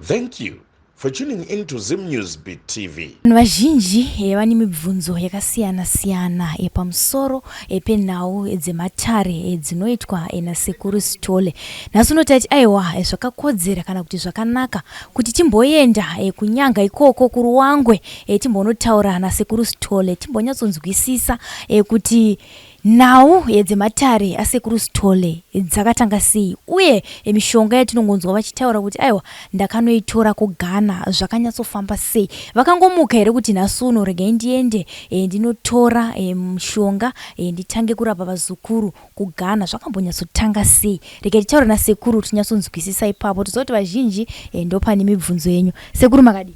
Thank you for tuning in to Zim News Beat TV. Vanhu vazhinji vane mibvunzo yakasiyana siyana pamusoro penhau dzematare dzinoitwa naSekuru Sithole. Nhasi uno tati aiwa, zvakakodzera kana kuti zvakanaka kuti timboenda kuNyanga ikoko kuRuwangwe, timbonotaura naSekuru Sithole, timbonyatsonzwisisa kuti nhau dzematare aSekuru Sithole dzakatanga sei, uye mishonga yatinongonzwa vachitaura kuti aiwa, ndakanoitora kuGhana, zvakanyatsofamba sei. Vakangomuka here kuti nhasi uno regai ndiende ndinotora mushonga, nditange kurapa vazukuru kuGhana? Zvakambonyatsotanga sei? Regai titaure nasekuru tinyatsonzwisisa ipapo. Toziva kuti vazhinji ndopane mibvunzo yenyu. Sekuru, makadii?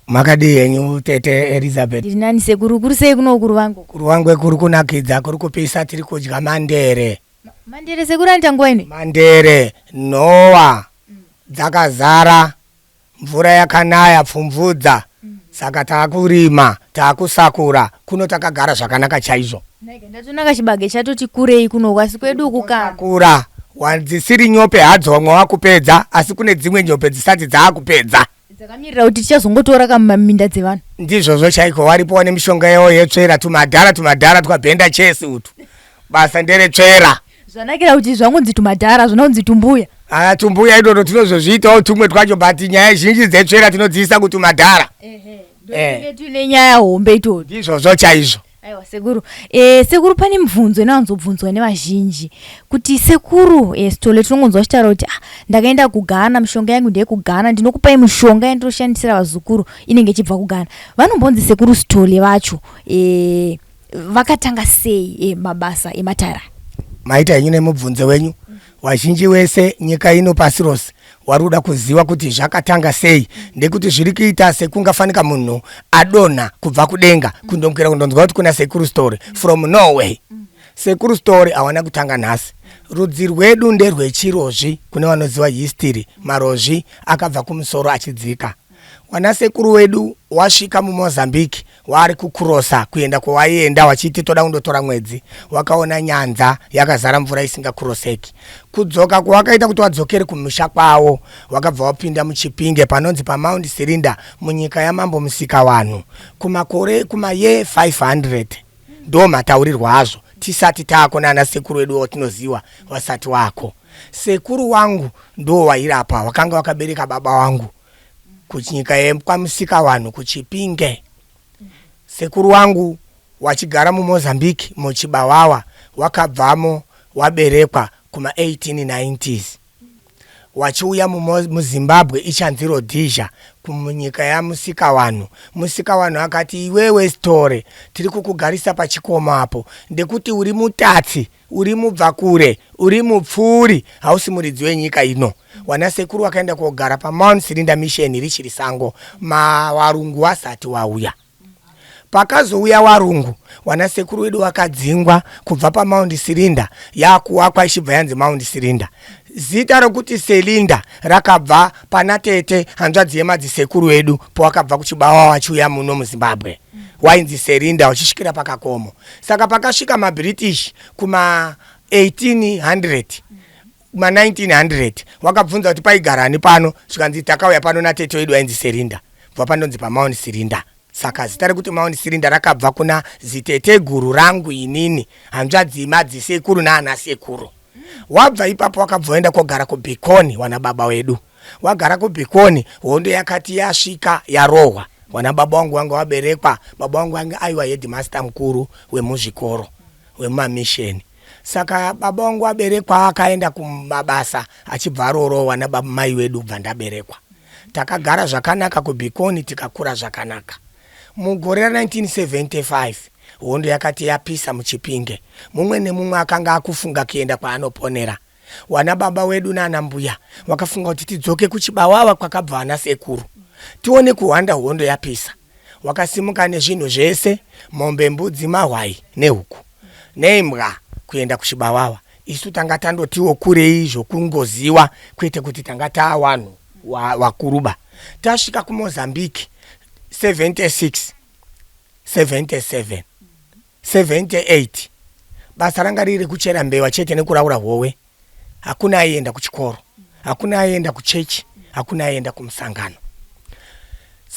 Makadii henyu, tete Elizabeth? Ndiri nani, sekuru. Kuri sei kuno kuRuvangwe? KuRuwangwe kuri kunakidza, kuri kupisa, tiri kudya mandere. Mandere, sekuru, anoita nguva ino? Mandere, nhowa dzakazara, mvura yakanaya pfumvudza, saka taakurima, taakusakura kuno, takagara zvakanaka chaizvo. Naika, ndatonaka chibage chatoti kurei kuno, asi kwedu uku kana. Kura dzisiri nyope hadzo, vamwe wakupedza, asi kune dzimwe nyope dzisati dzaakupedza. Dzakamirira kuti tichazongotora kamaminda dzevanhu. Ndizvozvo chaiko. Waripo wane mishonga yavo yetsvera, tumadhara tumadhara twabhenda chesi utu, basa nderetsvera. Zvanakira kuti zvangonzi tumadhara, zvona kunzi tumbuya. Aya tumbuya itoto tinozozviitawo tumwe twacho, but nyaya zhinji dzetsvera tinodziisa kutumadhara. Ndonenge tuine nyaya hombe itoto. Ndizvozvo chaizvo. Aiwa sekuru, sekuru, pane mibvunzo inowanzobvunzwa nevazhinji kuti sekuru Sithole tinongonzwa vachitaura kuti, ah, ndakaenda kuGhana, mishonga yangu ndeyekuGhana, ndinokupai mishonga yandinoshandisira vazukuru, inenge ichibva kuGhana. Vanombonzi sekuru Sithole vacho vakatanga sei mabasa ematara? Maita henyu nemubvunzo wenyu. Wazhinji wese nyika ino, pasi rose, wari kuda kuziva kuti zvakatanga sei, ndekuti zviri kuita sekungafanika munhu adonha kubva kudenga kundomukira kundonzwa kuti kuna Sekuru Sithole from Norway. Sekuru Sithole hawana kutanga nhasi. Rudzi rwedu nderwechirozvi. Kune vanoziva history, marozvi akabva kumusoro achidzika. Wanasekuru wedu wasvika muMozambique, waari kukurosa kuenda kwawaienda, wachiti toda kundotora mwedzi, wakaona nyanza yakazara mvura isingakuroseki. Kudzoka kwawakaita kuti wadzokere kumusha kwavo, wakabva wapinda muChipinge, panonzi paMount Sirinda, munyika yaMambo Musikawanhu, kumakore kumaye 500. Ndo mataurirwo azvo tisati taako nana sekuru wedu watinoziva wasati wako. Sekuru wangu ndo wairapa, wakanga wakabereka baba wangu kunyika yekwaMusikawanhu kuChipinge. Sekuru wangu wachigara muMozambique, muChibawawa, wakabvamo waberekwa kuma1890s, wachiuya muZimbabwe ichanzi Rhodesia, kumunyika yaMusikawanhu. Musikawanhu akati, "Iwewe Sithole, tiri kukugarisa pachikomo apo ndekuti uri mutatsi, uri mubvakure, uri mupfuuri, hausi muridzi wenyika ino." Wanasekuru wakaenda kogara paMount Sirinda Mission richiri sango, mawarungu wasati wauya. Pakazouya warungu, wanasekuru wedu wakadzingwa kubva paMount Sirinda, yakuwakwa ichibva yanzi Mount Sirinda. Zita rokuti Selinda rakabva pana tete, hanzvadzi yemadzisekuru edu, pawakabva kuChibawa wachiuya muno muZimbabwe, wainzi Serinda, wachisvikira pakakomo. Saka pakasvika maBritish kuma 1800, ma1900, wakabvunza kuti paigarani pano, zvikanzi takauya pano natete wedu ainzi Serinda, bva pandonzi paMount Sirinda. Saka zita rekuti Mount Sirinda rakabva kuna ziteteguru rangu inini, hanzvadzi madzisekuru naana sekuru. Wabva ipapo wakabva waenda kogara kuBikoni. Wana baba wedu wagara kuBikoni. Hondo yakati yasvika, yarohwa, wana baba wangu wanga waberekwa. Baba wangu ange aiwa headmaster mukuru wemuzvikoro wemumamisheni. Saka baba wangu waberekwa, akaenda kumabasa, achibva arorowa nababa mai wedu, bva ndaberekwa. Takagara zvakanaka kuBikoni, tikakura zvakanaka. Mugore ra1975 hondo yakati yapisa muChipinge, mumwe nemumwe akanga akufunga kuenda kwaanoponera. Wana baba wedu nana mbuya wakafunga kuti tidzoke kuChibawawa kwakabva vana sekuru, tione kuhwanda hondo yapisa. Wakasimuka nezvinhu zvese, mombe, mbudzi, mahwai nehuku neimbwa, kuenda kuChibawawa. Isu tanga tandotiwo kurei zvokungoziwa, kwete kuti tanga taawanhu wakuruba. Tasvika kuMozambique 76, 77, 78, basa ranga riri kuchera mbewa chete nekuraura howe. Hakuna aienda kuchikoro, hakuna aienda kuchechi. Hakuna aienda kumusangano.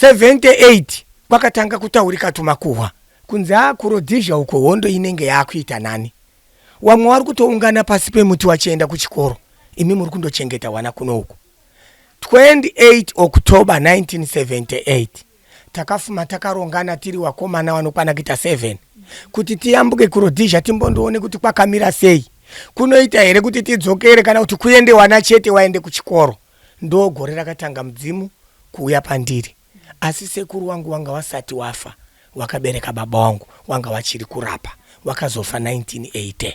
78 kwakatanga kutaurika tumakuhwa kunzi a kuRhodesia uko hondo inenge yaakuita nani. Wamwe wari kutoungana pasi pemuti wachienda kuchikoro, imi muri kundochengeta wana kuno uku. 28 October 1978 takafuma takarongana tiri wakomana wanokwana kuita 7 kuti tiyambuke kuRhodesia, timbondoone kuti kwakamira sei, kunoita here kuti tidzokere kana kuti kuende wana chete waende kuchikoro. Ndo gore rakatanga mudzimu kuuya pandiri, asi sekuru wangu wanga wasati wafa, wakabereka baba wangu, wanga wachiri kurapa, wakazofa 1980.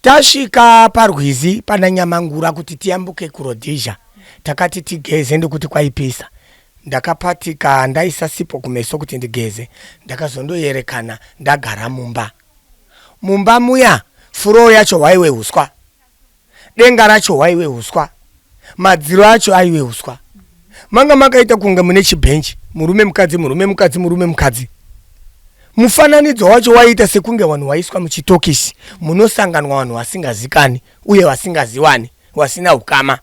Tasvika parwizi pana Nyamangura kuti tiyambuke kuRhodesia, takati tigeze ndekuti kwaipisa. Ndakapatika ndaisa sipo kumeso kuti ndigeze. Ndakazondoyerekana ndagara mumba. Mumba muya, floor yacho hwaiwe uswa, denga racho hwaiwe uswa, madziro acho aiwe uswa. Manga makaita kunge mune chibhenji, murume mukadzi, murume mukadzi, murume mukadzi. Mufananidzo wacho waiita sekunge vanhu waiswa muchitokisi munosanganwa vanhu vasingazikani uye vasingaziwani, vasina ukama.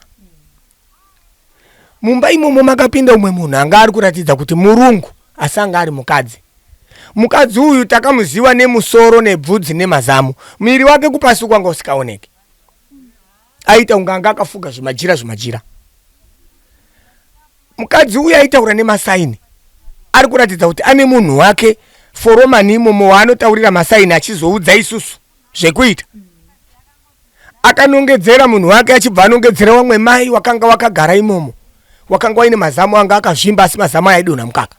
Mumba imomo makapinda umwe munhu anga ari kuratidza kuti murungu, asi anga ari mukadzi. Mukadzi uyu takamuziva nemusoro, nebvudzi, nemazamu. Muviri wake kupasi kwanga usikaoneki, aita kunge anga akafuga zvimajira zvimajira. Mukadzi uyu aitaura nemasaini, ari kuratidza kuti ane munhu wake foromani imomo waanotaurira masaini achizoudza isusu zvekuita. Akanongedzera munhu wake, achibva anongedzera wamwe mai wakanga wakagara imomo, wakanga waine mazamu anga akazvimba, asi mazamu aya aidonha mukaka.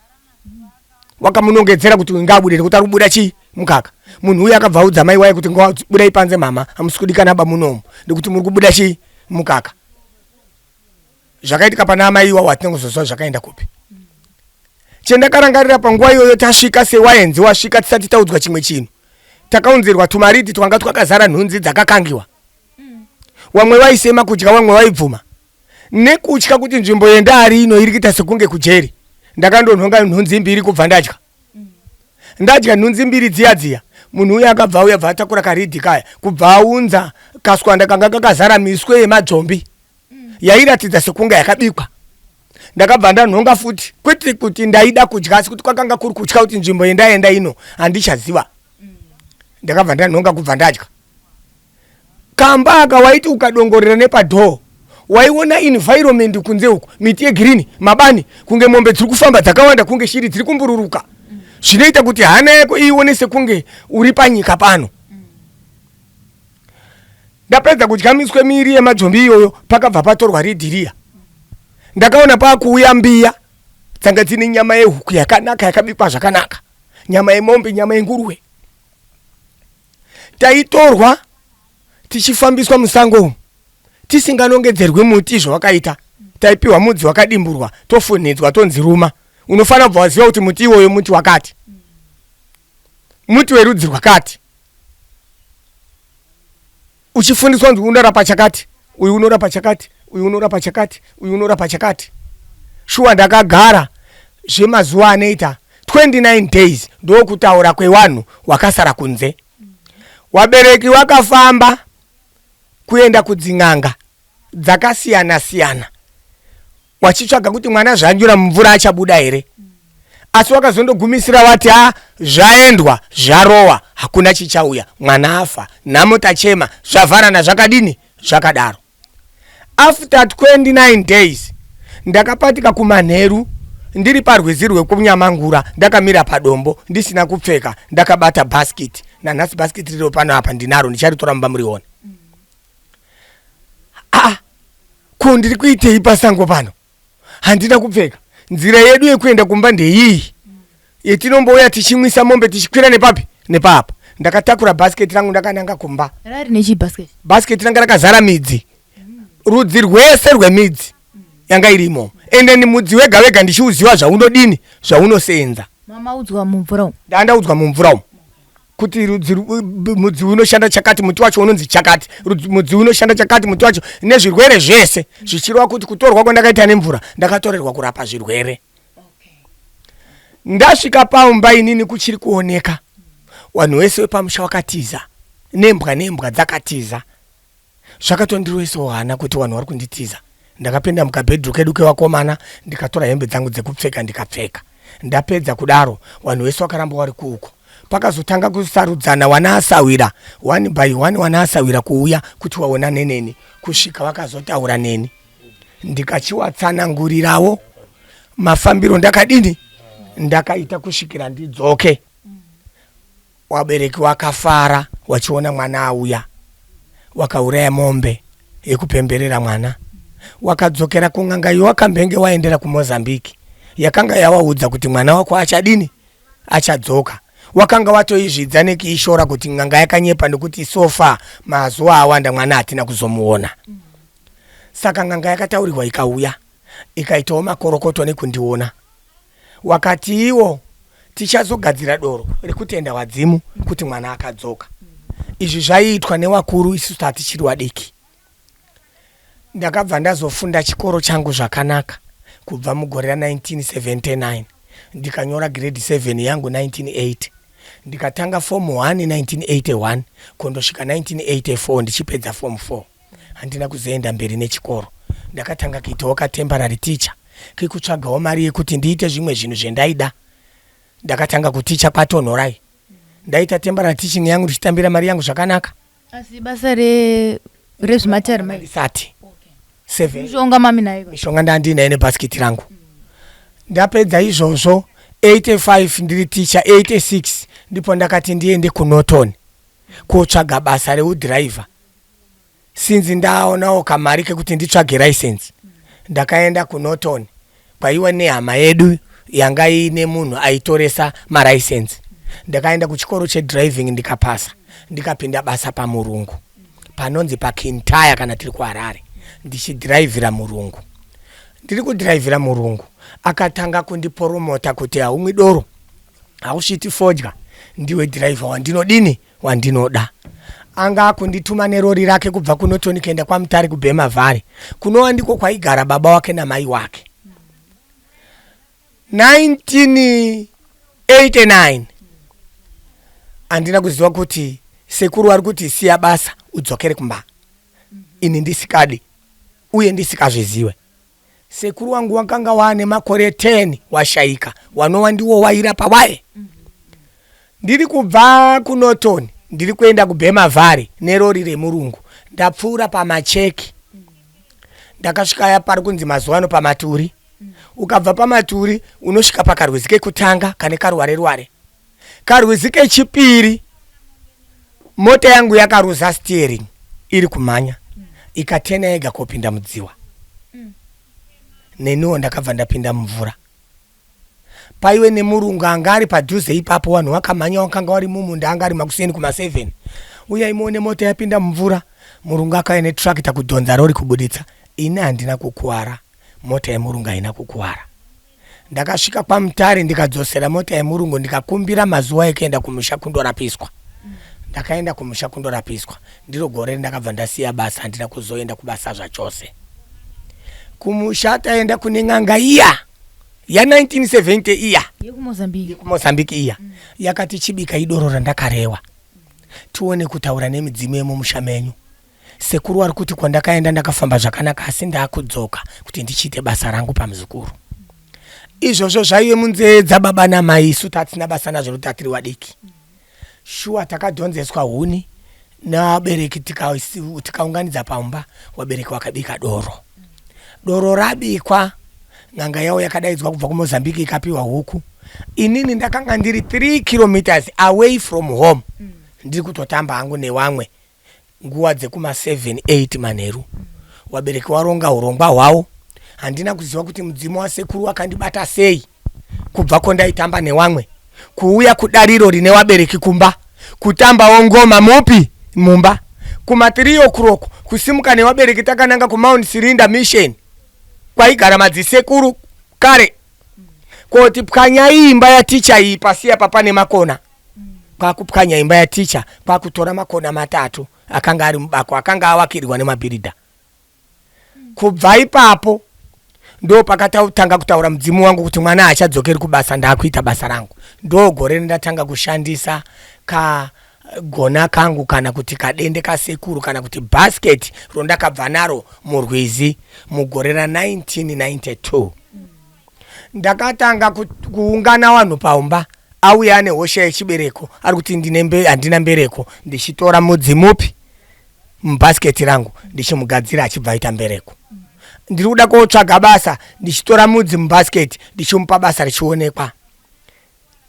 Wakamunongedzera kuti ngaabude nekuti ari kubuda chii? Mukaka. Munhu uyu akabva audza mai waye kuti ngabudai panze mama, hamusi kudikana ba munomu nekuti muri kubuda chii? Mukaka. Zvakaitika pana amai iwawo hatina kuzoziva zvakaenda kupi. Chendakarangarira panguva iyoyo, tasvika sewaenzi wasvika tisati taudzwa chimwe chinhu, takaunzirwa tumariti twanga twakazara nhunzi dzakakangiwa. Wamwe vaisema kudya, wamwe vaibvuma nekutya kuti nzvimbo yendaari ino iri kuita sekunge kujeri. Ndakandonhonga nhunzi mbiri kubva ndadya. Ndadya nhunzi mbiri dziya dziya, munhu uya akabva auya, bva atakura karidhi kaya, kubva aunza kaswanda kanga kakazara miswe yemadzvombi yairatidza sekunge yakabikwa. Ndakabva ndanhonga futi, kwete kuti ndaida kudya, asi kuti kwakanga kuri kutya kuti nzvimbo yendaenda ino handichaziva. Ndakabva ndanhonga kubva ndadya. Kamba aka waiti ukadongorera nepadhoo waiona environment kunze uku, miti yegirini, mabani, kunge mombe dziri kufamba dzakawanda, kunge shiri dziri kumbururuka, zvinoita kuti hana yako ione sekunge uri panyika pano. Ndapedza kudya miswe miiri yemadzvombi iyoyo, pakabva patorwa ridhiriya. Ndakaona paakuuya mbiya dzanga dzine nyama yehuku yakanaka, yakabikwa zvakanaka, nyama yemombe, nyama yenguruwe. Taitorwa tichifambiswa musango umu tisinganongedzerwi muti zvawakaita. Taipiwa mudzi wakadimburwa, tofunhidzwa, tonzi ruma. Unofanira kubva waziva kuti muti iwoyo muti wakati, muti werudzi rwakati, uchifundiswa kunzi unorapa chakati, uyu unorapa chakati, uyu unorapa chakati, uyu unorapa chakati. Shuwa ndakagara zvemazuva anoita 29 days, ndokutaura kwewanhu wakasara kunze. Wabereki wakafamba kuenda kudzin'anga dzakasiyana siyana wachitsvaga kuti mwana zvanyura mumvura achabuda here, asi wakazondogumisira wati a zvaendwa zvarowa, hakuna chichauya, mwana afa, nhamo tachema, zvavharana zvakadini zvakadaro. After 29 days ndakapatika kumanheru ndiri parwizi rwekuNyamangura, ndakamira padombo ndisina kupfeka, ndakabata bhasikiti. Nanhasi bhasikiti riro pano apa ndinaro, ndicharitora mumba murione. Aa, ko ndiri kuitei pasango pano? Handina kupfeka. Nzira yedu yekuenda kumba ndeiyi yetinombouya tichimwisa mombe, tichikwira nepapi nepapa. Ndakatakura bhasiketi rangu ndakananga kumba. Rari nechibasket? Bhasiketi ranga rakazara midzi, rudzi rwese rwemidzi yanga iri imomo, ende ni mudzi wega wega ndichiuziva zvaunodini, zvaunosenza. Mamaudzwa mumvura umu? Ndandaudzwa mumvura umu kuti rudzi mudzi unoshanda chakati, muti wacho unonzi chakati, mudzi unoshanda chakati, muti wacho nezvirwere zvese, zvichireva kuti kutorwa kwandakaita nemvura ndakatorerwa kurapa zvirwere. Ndasvika paumba inini kuchiri kuoneka vanhu vese vepamusha wakatiza, nembwa, nembwa dzakatiza. Zvakatondiroisawo hana kuti vanhu vari kunditiza. Ndakapinda mukabhedhuru kedu kevakomana ndikatora hembe dzangu dzekupfeka ndikapfeka. Ndapedza kudaro vanhu vese vakaramba vari kuuko. Pakazotanga kusarudzana wana asahwira one by one wana asahwira kuuya kuti waonane neni kusvika vakazotaura neni ndikachiwatsanangurirawo mafambiro ndakadini ndakaita kusvikira ndidzoke. Wabereki wakafara wachiona mwana auya, wakauraya mombe yekupemberera mwana. Wakadzokera kun'anga iyo wakambenge waendera kuMozambique yakanga yawaudza kuti mwana wako achadini achadzoka. Wakanga watoizvidza nekiishora kuti n'anga yakanyepa nekuti so far mazuva awanda mwana hatina kuzomuona. Saka n'anga yakataurirwa ikauya ikaitawo makorokoto nekundiona. Wakati iwo tichazogadzira doro rekutenda wadzimu kuti mwana akadzoka. Izvi zvaiitwa newakuru isu tatichiri wadiki. Ndakabva ndazofunda chikoro changu zvakanaka kubva mugore ra 1979 ndikanyora grade 7 yangu 1980 ndikatanga form 1 1981 kundosvika 1984 ndichipedza form 4. Handina kuzoenda mberi nechikoro. Ndakatanga kuitawo katemporary teacher kekutsvagawo mari yekuti ndiite zvimwe zvinhu zvendaida. Ndakatanga kuticha kwaTonhorai. Ndaita temporary teaching yangu ndichitambira mari yangu zvakanaka. Asi basa re rezvematare mai ndisati seven mishonga mami nayo mishonga ndandinayo nebhasikiti rangu. Ndapedza izvozvo 85 ndiri ticha 86 ndipo ndakati ndiende kuNorton kotsvaga basa reudhiraivha. Since ndaonawo kamari kekuti nditsvage license ndakaenda kuNorton kwaiwa nehama yedu yanga iine munhu aitoresa malicense. Ndakaenda kuchikoro chedriving ndikapasa ndikapinda basa pamurungu panonzi paKintaya kana tiri kuHarare ndichidhiraivhira murungu. Ndiri kudhiraivhira murungu akatanga kundiporomota kuti haumwi doro hausviti fodya ndiwe dhiraivha wandinodini wandinoda. Anga akundituma nerori rake kubva kuNorton kuenda kwaMutare kuBurma Valley kunova ndiko kwaigara baba wake namai wake. 1989 handina kuziva kuti sekuru vari kuti siya basa udzokere kumba. Ini ndisikadi uye ndisikazviziwe. Sekuru wangu wakanga waane makore 10 washaika wanova ndiwo wairapa waye. Ndiri kubva kuNorton ndiri kuenda kuBurma Valley nerori remurungu. Ndapfuura pamacheki. Ndakasvika pari kunzi mazuva ano pamaturi. Ukabva pamaturi unosvika pakarwizi kekutanga kane karuware ruware. Karwizi kechipiri mota yangu yakaruza steering iri kumhanya ikatena yega kopinda mudziwa. Neniwo ndakabva ndapinda mumvura. Paiwe nemurungu anga ari padhuze ipapo vanhu vakamhanya wakanga vari mumunda anga ari makuseni kuma 7. Uyai muone mota yapinda mumvura. Murungu akauya netrakita kudhonza rori kubuditsa. Ini handina kukuwara. Mota yemurungu haina kukuwara. Ndakasvika kwaMutare ndikadzosera mota yemurungu ndikakumbira mazuva ekuenda kumusha kundorapiswa. Ndakaenda kumusha kundorapiswa. Ndiro gore ndakabva ndasiya basa handina kuzoenda kubasa zvachose. Kumusha taenda kune n'anga iya ya 1970 iya yekuMozambique yekuMozambique iya yakati chibika idoro randakarewa tione kutaura nemidzimu yemumusha menyu. Sekuru vari kuti kwandakaenda ndakafamba zvakanaka asi ndakudzoka kuti ndichiite basa rangu pamuzukuru. Izvozvo zvaive munzee dzababa namai isu tatisina basa nazvo nokuti tatiri vadiki. Shuwa takadhonzeswa huni nevabereki tikaunganidza pamba vabereki vakabika doro. Doro rabikwa n'anga yavo yakadaidzwa kubva kuMozambique ikapiwa huku. Inini ndakanga ndiri 3 kilometers away from home. Ndiri kutotamba hangu nevamwe nguva dzekuma 7 8 manheru. Vabereki varonga urongwa hwavo. Handina kuziva kuti mudzimu wasekuru wakandibata sei kubva kondaitamba nevamwe kuuya kudariro rine vabereki kumba kutambawo ngoma mupi mumba kuma 3 o'clock kusimuka nevabereki takananga kuMount Sirinda Mission kwaigara madzisekuru kare koti pwanyai imba yaticha iyi pasi apa pane makona kwakupwanya imba yaticha kwakutora makona matatu akanga ari mubako akanga awakirwa nemabhiridha. Kubva ipapo ndo pakatanga kutaura mudzimu wangu kuti mwana haachadzokeri kubasa ndakuita basa rangu. Ndo gore rendatanga kushandisa ka kagona kangu kana kuti kadende kasekuru kana kuti bhasiketi rondakabva naro murwizi mugore ra1992. Ndakatanga kuungana vanhu paumba, auya ane hosha yechibereko, ari kuti handina mbereko. Ndichitora mudzi mupi mubhasiketi rangu, ndichimugadzira, achibva aita mbereko. Ndiri kuda kotsvaga basa, ndichitora mudzi mubhasiketi, ndichimupa basa, richionekwa.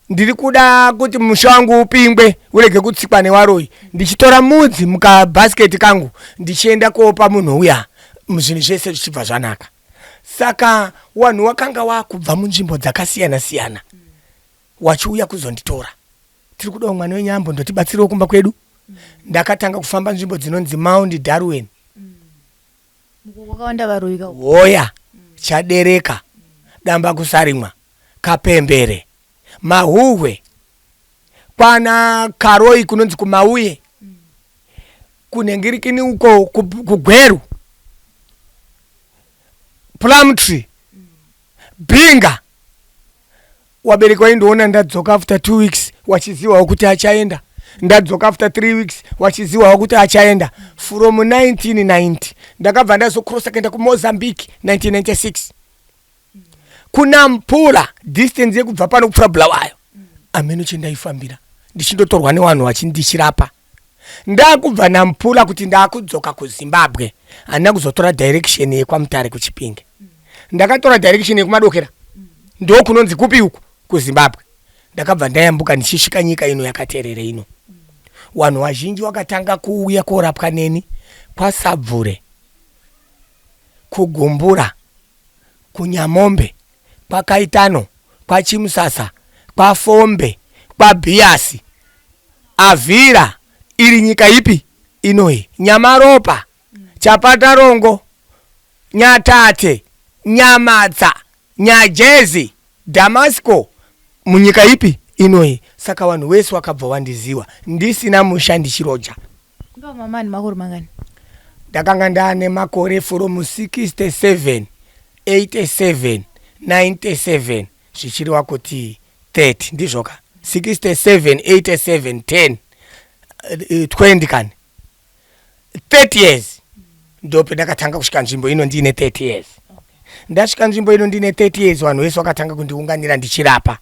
Ndiri kuda kuti musha wangu upingwe, urege kutsikwa nevaroyi, ndichitora mudzi mukabhasiketi kangu, ndichienda kopa munhu uya, zvinhu zvese zvichibva zvanaka. Saka vanhu wakanga wakubva munzvimbo dzakasiyana siyana wachiuya kuzonditora, tiri kudawo mwana wenyambo, ndotibatsirewo kumba kwedu. Ndakatanga kufamba nzvimbo dzinonzi Mount Darwin. Kwakawanda varoyi ka. Hoya, Chadereka, Damba Kusarimwa, Kapembere, Mahuhwe, kwana Karoi kunonzi kuMauye, kunengirikini uko kuGweru, Plumtree, Binga. Wabereki waindoona ndadzoka after 2 weeks, wachizivawo kuti achaenda. Ndadzoka after 3 weeks, wachizivawo kuti achaenda. From 1990 ndakabva ndazokrosa kuenda kuMozambique 1996, kuNampula, distance yekubva pano kupfuura Bulawayo. Ameno chendaifambira, ndichindotorwa nevanhu vachindichirapa. Ndakubva Nampula kuti ndakudzoka kuZimbabwe, handina kuzotora direction yekwaMutare kuChipinge. Ndakatora direction yekumadokera, ndokunonzi kupi uku kuZimbabwe. Ndakabva ndayambuka ndichisvika nyika ino yakaterere ino. Vanhu vazhinji vakatanga kuuya korapwa neni kwaSabvure, kuGumbura, kuNyamombe, kwaKaitano, kwaChimusasa, kwaFombe, kwaBhiyasi, Avhira. Iri nyika ipi inoyi? Nyamaropa, Chapatarongo, Nyatate, Nyamatsa, Nyajezi, Damasco, munyika ipi inoyi? Saka vanhu vese vakabva vandiziva ndisina musha, ndichiroja. Ipapo mamani makore mangani? Ndakanga ndaane makore from 67, 87, 97, zvichireva kuti 30, ndizvoka? 67, 87, 10, 20 kani 30 years. Ndope ndakatanga kusvika nzvimbo ino ndiine 30 years. Ndasvika nzvimbo ino ndiine 30 years, vanhu vese vakatanga kundiunganira ndichirapa,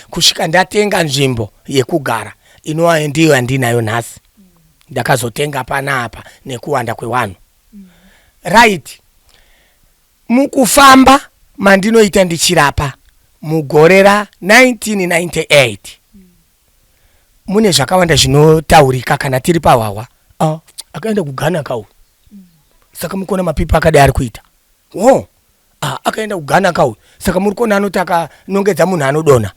kusvika ndatenga nzvimbo yekugara inova ndiyo yandinayo nhasi. Ndakazotenga panapa nekuwanda kwevanhu. Right, mukufamba mandinoita ndichirapa, mugore ra1998 mune zvakawanda zvinotaurika kana tiri pahwahwa. Ah, akaenda kuGhana kau, saka mukuona mapipi akadai ari kuita wo. Ah, akaenda kuGhana kau, saka muri kuona anoti akanongedza munhu anodonha.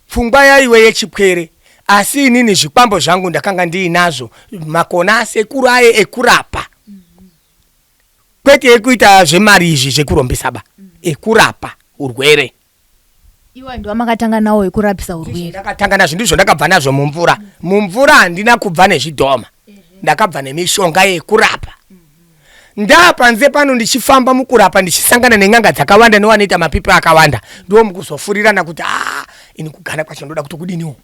Pfungwa yaiwe yechipwere, asi inini zvikwambo zvangu ndakanga ndiinazvo, makona asekuru aye ekurapa, kwete ekuita zvemari izvi zvekurombesa ba, ekurapa urwere. Iwa ndiwa makatanga nawo ekurapisa urwere? Ndakatanga nazvo, ndizvo ndakabva nazvo mumvura. Mumvura handina kubva nezvidhoma, ndakabva nemishonga yekurapa. Ndapanze pano ndichifamba mukurapa, ndichisangana nen'anga dzakawanda newanoita mapipi akawanda, ndo mukuzofurirana kuti a ini kuGhana kwacho ndoda kuti kudiniwo.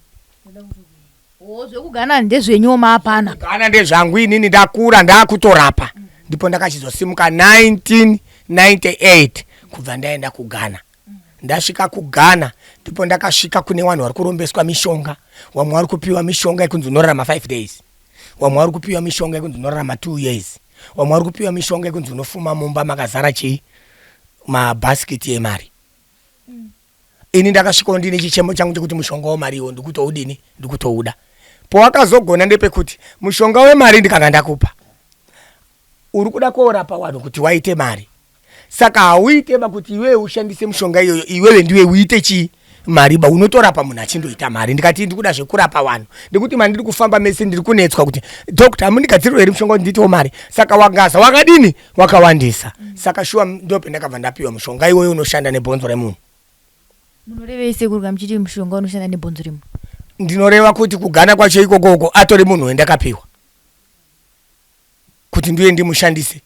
O, zvekuGhana ndezvenyuwo maapana? Ghana ndezvangu inini, ndakura, ndakutorapa. Ndipo ndakachizosimuka 1998 kubva ndaenda kuGhana. Ndasvika kuGhana, ndipo ndakasvika kune vanhu vari kurombeswa mishonga. Vamwe vari kupiwa mishonga yekunzi unorarama 5 days, vamwe vari kupiwa mishonga yekunzi unorarama 2 years, vamwe vari kupiwa mishonga yekunzi unofuma mumba makazara chii, mabhasikiti emari. Ini ndakasvikawo ndine chichemo changu chekuti mushonga wemari iwo ndikutoudini, ndikutouda. Pawakazogona ndepekuti mushonga wemari ndikanga ndakupa, uri kuda korapa vanhu kuti waite mari, saka hauiteba kuti iwewe ushandise mushonga iyoyo, iwewe ndiwe uite chii, mari ba. Unotorapa munhu achindoita mari. Ndikati ndikuda zvekurapa vanhu ndikuti mandiri kufamba mese ndiri kunetswa kuti doctor, hamundigadziriro here mushonga kuti ndiitewo mari? Saka wangaza wakadini, wakawandisa. Saka shuwa ndope ndakabva ndapiwa mushonga iwoyo unoshanda nebhonzo remunhu. Munorevei sekuru kana muchiti mushonga unoshanda nebhonzo remunhu? Ndinoreva kuti kuGhana kwacho ikokoko atori munhu wendakapiwa kuti ndiye ndimushandise.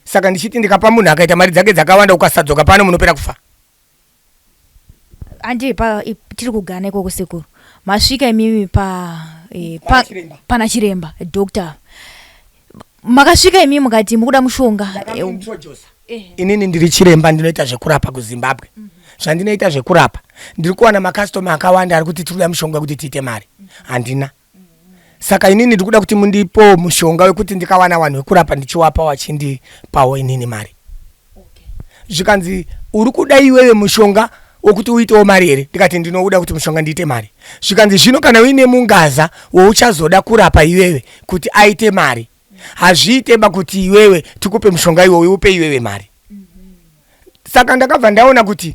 Saka ndichiti ndikapa munhu akaita mari dzake dzakawanda, ukasadzoka pano munopera kufa. Handi pa tiri kuGhana ikoko sekuru, masvika imimi pa e, pa, pana chiremba doctor. Makasvika imi mukati mukuda mushonga. Inini ndiri chiremba, ndinoita zvekurapa kuZimbabwe. Zvandinoita zvekurapa, ndiri kuwana makastoma akawanda ari kuti tiri kuda mushonga wekuti tiite mari. Handina. Saka inini ndiri kuda kuti mundipowo mushonga wekuti ndikawana vanhu vekurapa ndichiwapa, wachindipawo inini mari. Zvikanzi, uri kuda iwewe mushonga wokuti uitewo mari here? Ndikati, ndinouda kuti mushonga ndiite mari. Zvikanzi, zvino kana uine mungaza wouchazoda kurapa iwewe kuti aite mari, hazviiteba kuti iwewe tikupe mushonga iwowe upe iwewe mari. Saka ndakabva ndaona kuti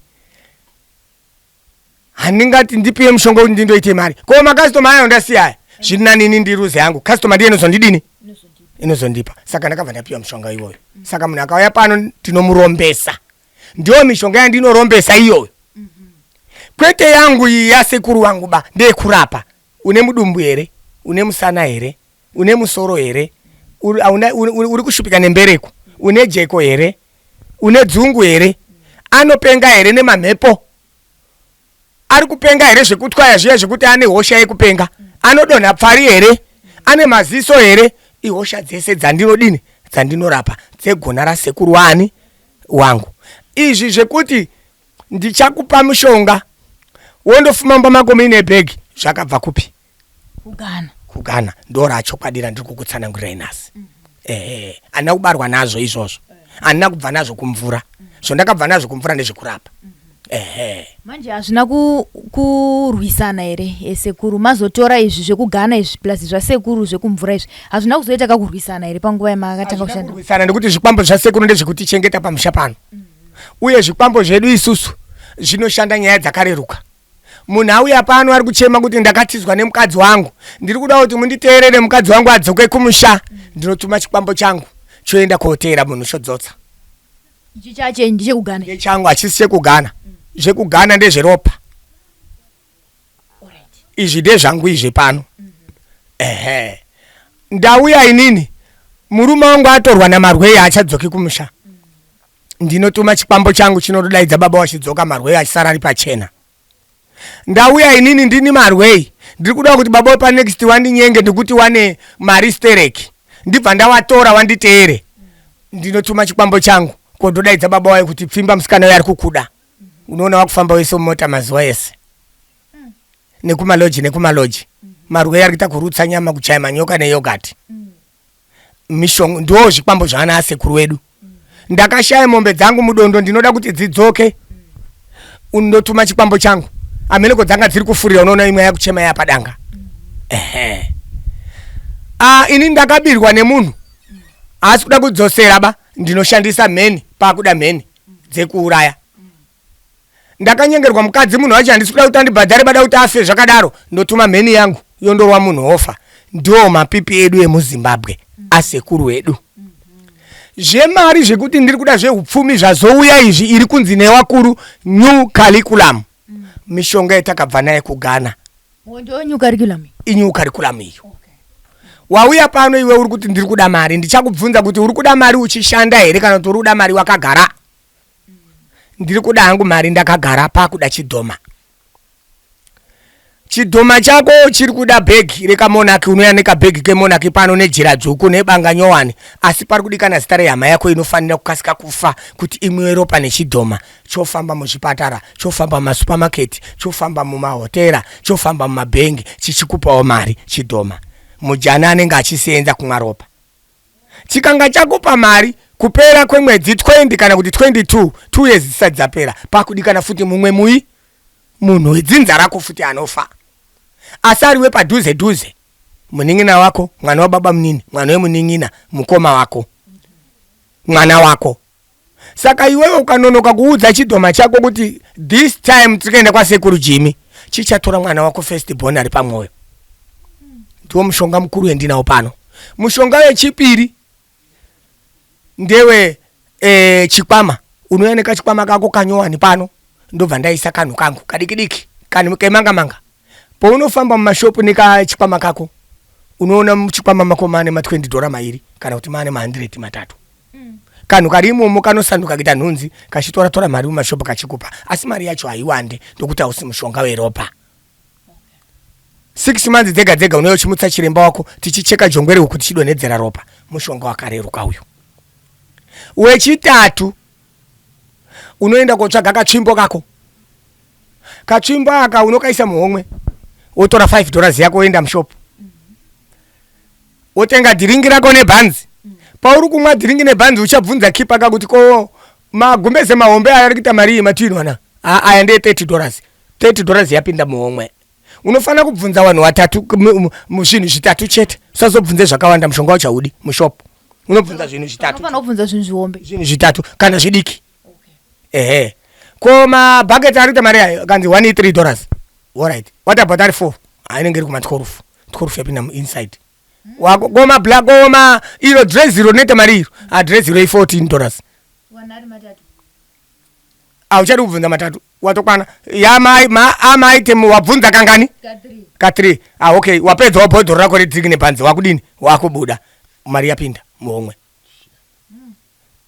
handingati ndipiwe mushonga kuti ndindoite mari ko makastoma ayo ndasiya aya, zviri nanini ndiruze yangu kastoma, ndiye inozondidini, inozondipa. Saka ndakabva ndapiwa mushonga iwoyo. Saka munhu akauya pano tinomurombesa, ndiyo mishonga yandinorombesa iyoyo, kwete yangu iyi yasekuru wangu ba. Ndeyekurapa. Une mudumbu here? Une musana here? Une musoro here? Uri kushupika nembereko? Une jeko here? Une dzungu here? Anopenga here nemamhepo? Ari kupenga here zvekutwaya zviya zvekuti ane hosha yekupenga? Anodonha pfari here? Ane maziso here? Ihosha dzese dzandinodini, dzandinorapa, dzegona rasekuru wani wangu. Izvi zvekuti ndichakupa mushonga wondofuma mumba mako muine bhegi, zvakabva kupi? KuGhana. KuGhana ndo rachokwadi randiri kukutsanangurirai nhasi. Ehe, handina kubarwa nazvo izvozvo, handina kubva nazvo kumvura. Zvondakabva nazvo kumvura ndezvekurapa, ehe. Manje hazvina kurwisana here, sekuru? Mazotora izvi zvekuGhana izvi plus zvasekuru zvekumvura izvi, hazvina kuzoita kakurwisana here panguva yamakatanga kushanda? Kurwisana nekuti zvikwambo zvasekuru ndezvekutichengeta pamusha pano, uye zvikwambo zvedu isusu zvinoshanda nyaya dzakareruka. Munhu auya pano ari kuchema kuti ndakatizwa nemukadzi wangu, ndiri kuda kuti munditeerere mukadzi wangu adzoke kumusha, ndinotuma chikwambo changu choenda koteera munhu, chodzotsa. Ichi chache ndechekuGhana? Ndechangu, hachisi chekuGhana. ZvekuGhana ndezveropa, izvi ndezvangu izvi pano. Ehe, ndauya inini, murume wangu atorwa namarwei, haachadzoki kumusha. Ndinotuma chikwambo changu chinotodaidza baba wachidzoka, marwei achisara ari pachena. Ndauya inini, ndini marwei, ndiri kuda kuti baba wepanext wandinyenge ndikuti wane mari stereki, ndibva ndawatora wanditeere. Ndinotuma chikwambo changu kotodaidza baba wayo kuti pfimba musikana uyo ari kukuda. Unoona wakufamba wese mumota mazuva ese nekumaloji nekumaloji, marwei ari kuita kurutsa nyama, kuchaya manyoka neyogati. Mishonga ndo zvikwambo zvaana asekuru wedu. Ndakashaya mombe dzangu mudondo, ndinoda kuti dzidzoke. Undotuma chikwambo changu, ameneko dzanga dziri kufurira, unoona imwe yakuchema yapadanga. Ehe, ah, ini ndakabirwa nemunhu, haasi kuda kudzosera ba, ndinoshandisa mheni pakuda mheni dzekuuraya. Ndakanyengerwa mukadzi, munhu wacho handisi kuda kuti andibhadhare, bada kuti afe zvakadaro, ndotuma mheni yangu yondorwa munhu ofa. Ndo mapipi edu emuZimbabwe asekuru edu. Zvemari zvekuti ndiri kuda zveupfumi zvazouya izvi, iri kunzi newakuru new curriculum, mishonga yatakabva naye kuGhana. Ndo new curriculum? Inew curriculum iyo. Wauya pano iwe uri kuti ndiri kuda mari, ndichakubvunza kuti uri kuda mari uchishanda here kana kuti uri kuda mari wakagara? Ndiri kuda hangu mari ndakagara, pakuda chidhoma. Chidhoma chako chiri kuda bhegi rekamonaki. Unouya nekabhegi kemonaki pano nejira dzvuku nebanga nyowani, asi pari kudikana zita rehama yako inofanira kukasika kufa kuti imwiwe ropa nechidhoma. Chofamba muzvipatara, chofamba mumasupamaketi, chofamba mumahotera, chofamba mumabhengi chichikupawo mari. Chidhoma mujana anenge achiseenza kumwa ropa. Chikanga chakupa mari kupera kwemwedzi 20 kana kuti 22, 2 years dzisati dzapera, pakudikana futi mumwe mui munhu wedzinza rako futi anofa, asi ari wepadhuze dhuze, munin'ina wako, mwana wababa munini, mwana wemunin'ina, mukoma wako, mwana wako. Saka iwewe ukanonoka kuudza chidhoma chako kuti this time tiri kuenda kwasekuru Jimi, chichatora mwana wako first born ari pamwoyo. Ndiwo mushonga mukuru wendinawo pano. Mushonga wechipiri ndewe chikwama. Unouya nekachikwama kako kanyowani pano, ndobva ndaisa kanhu kangu kadiki diki kemanga manga. Paunofamba mumashopu nekachikwama kako, unoona muchikwama mako maane ma20 dhora mairi kana kuti maane ma100 matatu. Kanhu kari imomo kanosanduka kuita nhunzi, kachitora tora mari mumashopu kachikupa, asi mari yacho haiwande ndokuti hausi mushonga weropa. 6 months dzega dzega unouya uchimutsa chiremba wako tichicheka jongwe rehuku tichidonhedzera ropa. Mushonga wakareruka uyu. Wechitatu unoenda kotsvaga katsvimbo kako. Katsvimbo aka unokaisa muhomwe wotora 5 dollars yako woenda mushop. Wotenga dhiringi rako nebhanzi. Pauri kumwa dhiringi nebhanzi uchabvunza keeper kakuti ko magumbeze mahombe aya ari kuita marii matiinwana? Aya ndeye 30 dollars. 30 dollars yapinda muhomwe. Unofanira kubvunza vanhu vatatu zvinhu zvitatu chete. Usazobvunze zvakawanda mushonga wacho haudi mushop. Unobvunza zvinhu zvitatu. Unofanira kubvunza zvinhu zvihombe. Zvinhu zvitatu kana zvidiki. Ehe. Ko mabhaketi ari kuita mari ayo akanzi 1 3 dollars. Alright. What about ari 4? Inenge iri kuma 12. 12 yapinda mu inside. Wako ko ma black ko ma iro dress iro rinoita mari iro. Ah dress iro i 14 dollars. Hauchadi kubvunza matatu. Watokwana. Ya mai ma ama item wabvunza kangani? Ka 3. Ah okay, wapedza wabhodhoro rako redrink nebhanzi wakudini? Wakubuda. Mari yapinda muhomwe.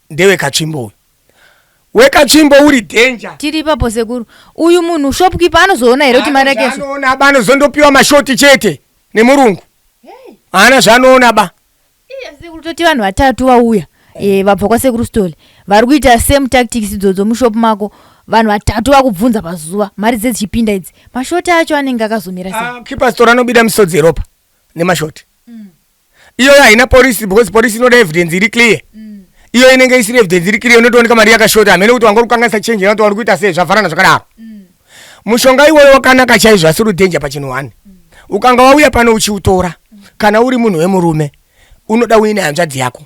Ndewe katsvimbo uyu. Wekatsvimbo uri danger. Tiri ipapo sekuru. Uyu munhu shopkeeper anozoona here kuti mari yake yasho? Anoona ba anozondopiwa mashoti chete nemurungu. Haana zvaanoona ba. Iya sekuru toti vanhu vatatu vauya e, vabva kwasekuru Sithole vari kuita same tactics idzodzo mushop mako vanhu vatatu vakubvunza pazuva mari dzedzichipinda idzi mashoti acho anenge akazomira sei? Ah, keeper store anobida misodzi yeropa nemashoti. Iyoyo haina polisi because polisi inoda evidence iri clear. Iyo inenge isiri evidence iri clear inotooneka mari yakashota hamene kuti wanga uri kukanganisa change kana kuti wari kuita sei zvavharana zvakadaro. Mushonga iwoyo wakanaka chaizvo asi uri danger pachinhu one. Ukanga wauya pano uchiutora kana uri munhu wemurume unoda uine hanzvadzi yako.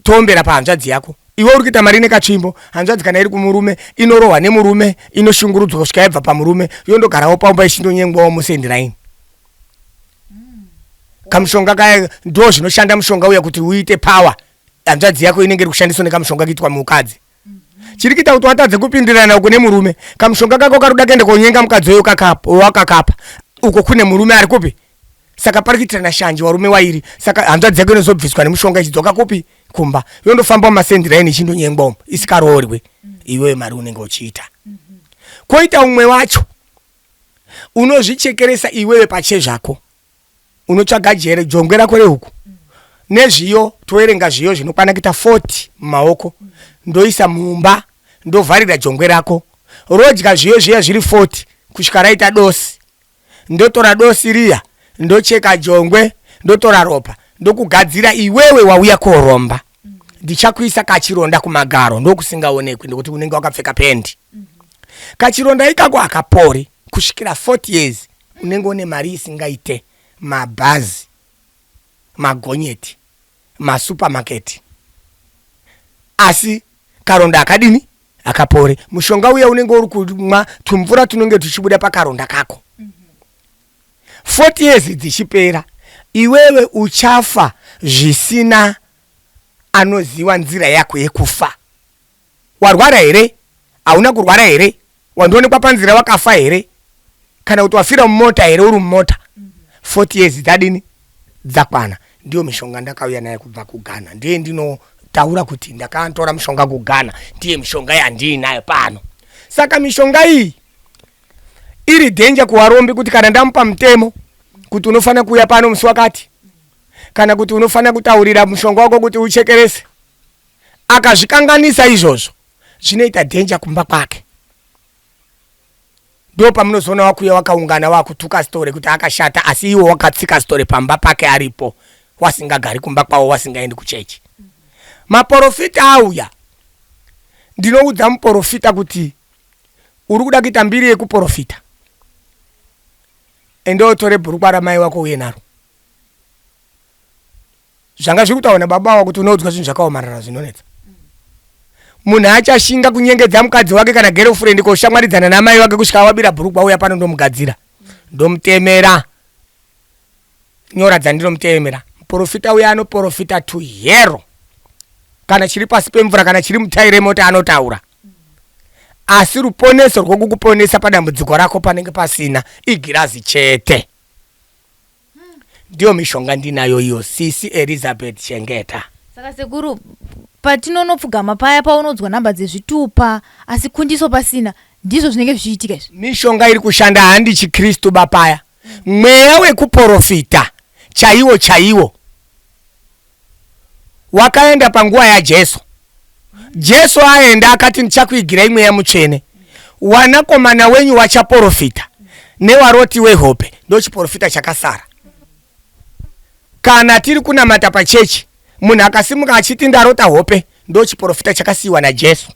Toombera pahanzvadzi yako. Iwe uri kuita mari nekatsvimbo, hanzvadzi kana iri kumurume inorohwa nemurume, inoshungurudzwa kusvika yabva pamurume, yondogarawo paumba ichindonyengwawo musendiraini. Kamushonga kaya ndo zvinoshanda mushonga uya kuti uite power. Hanzvadzi yako inenge iri kushandiswa nekamushonga kuitwa mukadzi. Chiri kuita kuti watadze kupindirana uko nemurume, kamushonga kako kari kuda kuenda konyenga mukadzi uyo wakakapa. Uko kune murume ari kupi? Saka pari kuitirana shanje warume wairi. Saka hanzvadzi yako inozobviswa nemushonga ichidzoka kupi? Kumba. Yondofamba mumasendiraini ichindonyengwa umu isikaroorwe. Iwewe mari unenge uchiita. Koita umwe wacho unozvichekeresa iwewe pachezvako. Unotsvaga jere jongwe rako rehuku nezviyo, toerenga zviyo zvinokwana kuita 40 mumaoko, ndoisa mumba, ndovharira jongwe rako rodya zviyo zviya zviri 40 kusvika raita dosi. Ndotora dosi riya ndocheka jongwe, ndotora ropa ndokugadzira iwewe wauya koromba. Ndichakuisa kachironda kumagaro ndokusingaonekwi nekuti unenge wakapfeka pendi. Kachironda ikako hakapori kusvikira 40 years. Unenge une mari isingaite, mabhazi, magonyeti, masupamaketi, asi karonda hakadini? Hakapore. Mushonga uya unenge uri kumwa tumvura tunenge tuchibuda pakaronda kako. 40 years dzichipera iwewe uchafa zvisina anoziva nzira yako yekufa. Warwara here? Hauna kurwara here? Wandionekwa panzira wakafa here? Kana kuti wafira mumota here uri mumota? 40 years dzadini? Dzakwana. Ndiyo mishonga ndakauya nayo kubva kuGhana. Ndiye ndinotaura kuti ndakatora mishonga kuGhana. Ndiye mishonga yandiinayo pano. Saka mishonga iyi iri danger kuvarombi kuti kana ndamupa mutemo kuti unofanira kuuya pano musi wakati, kana kuti unofanira kutaurira mushonga wako kuti uchekerese, akazvikanganisa izvozvo zvinoita danger kumba kwake. Ndo pamunozoona wakuya wakaungana wakutuka Sithole kuti akashata, asi iwo wakatsika Sithole pamba pake aripo, wasingagari kumba kwavo, wasingaendi kuchechi. Maporofita auya, ndinoudza muporofita kuti uri kuda kuita mbiri yekuporofita, enda utore bhurukwa ramai wako uye naro. Zvanga zviri kutaurwa nababa ava kuti unoudzwa zvinhu zvakaomarara zvinonetsa. Munhu achashinga kunyengedza mukadzi wake kana girlfriend koshamwaridzana namai vake kusvika wabira bhurukwa, uya pano ndomugadzira, ndomutemera nyora dzandinomutemera. Muporofita uya anoporofita to hero, kana chiri pasi pemvura kana chiri mutai remota anotaura, asi ruponeso rwokukuponesa padambudziko rako panenge pasina, igirazi chete. Ndiyo mishonga ndinayo iyo sisi Elizabeth Chengeta. Saka sekuru patinonopfugama paya paunodzwa nhamba dzezvitupa asi kundiso pasina, ndizvo zvinenge zvichiitika izvi? Mishonga iri kushanda handi chiKristu ba paya. Mweya wekuporofita chaiwo chaiwo wakaenda panguva yaJesu. Jesu aenda akati ndichakuigirai mweya mutsvene. Wanakomana wenyu wachaporofita newaroti wehope ndochiporofita chakasara. Kana tiri kunamata pachechi munhu akasimuka achiti ndarota hope ndochiporofita chakasiyiwa naJesu.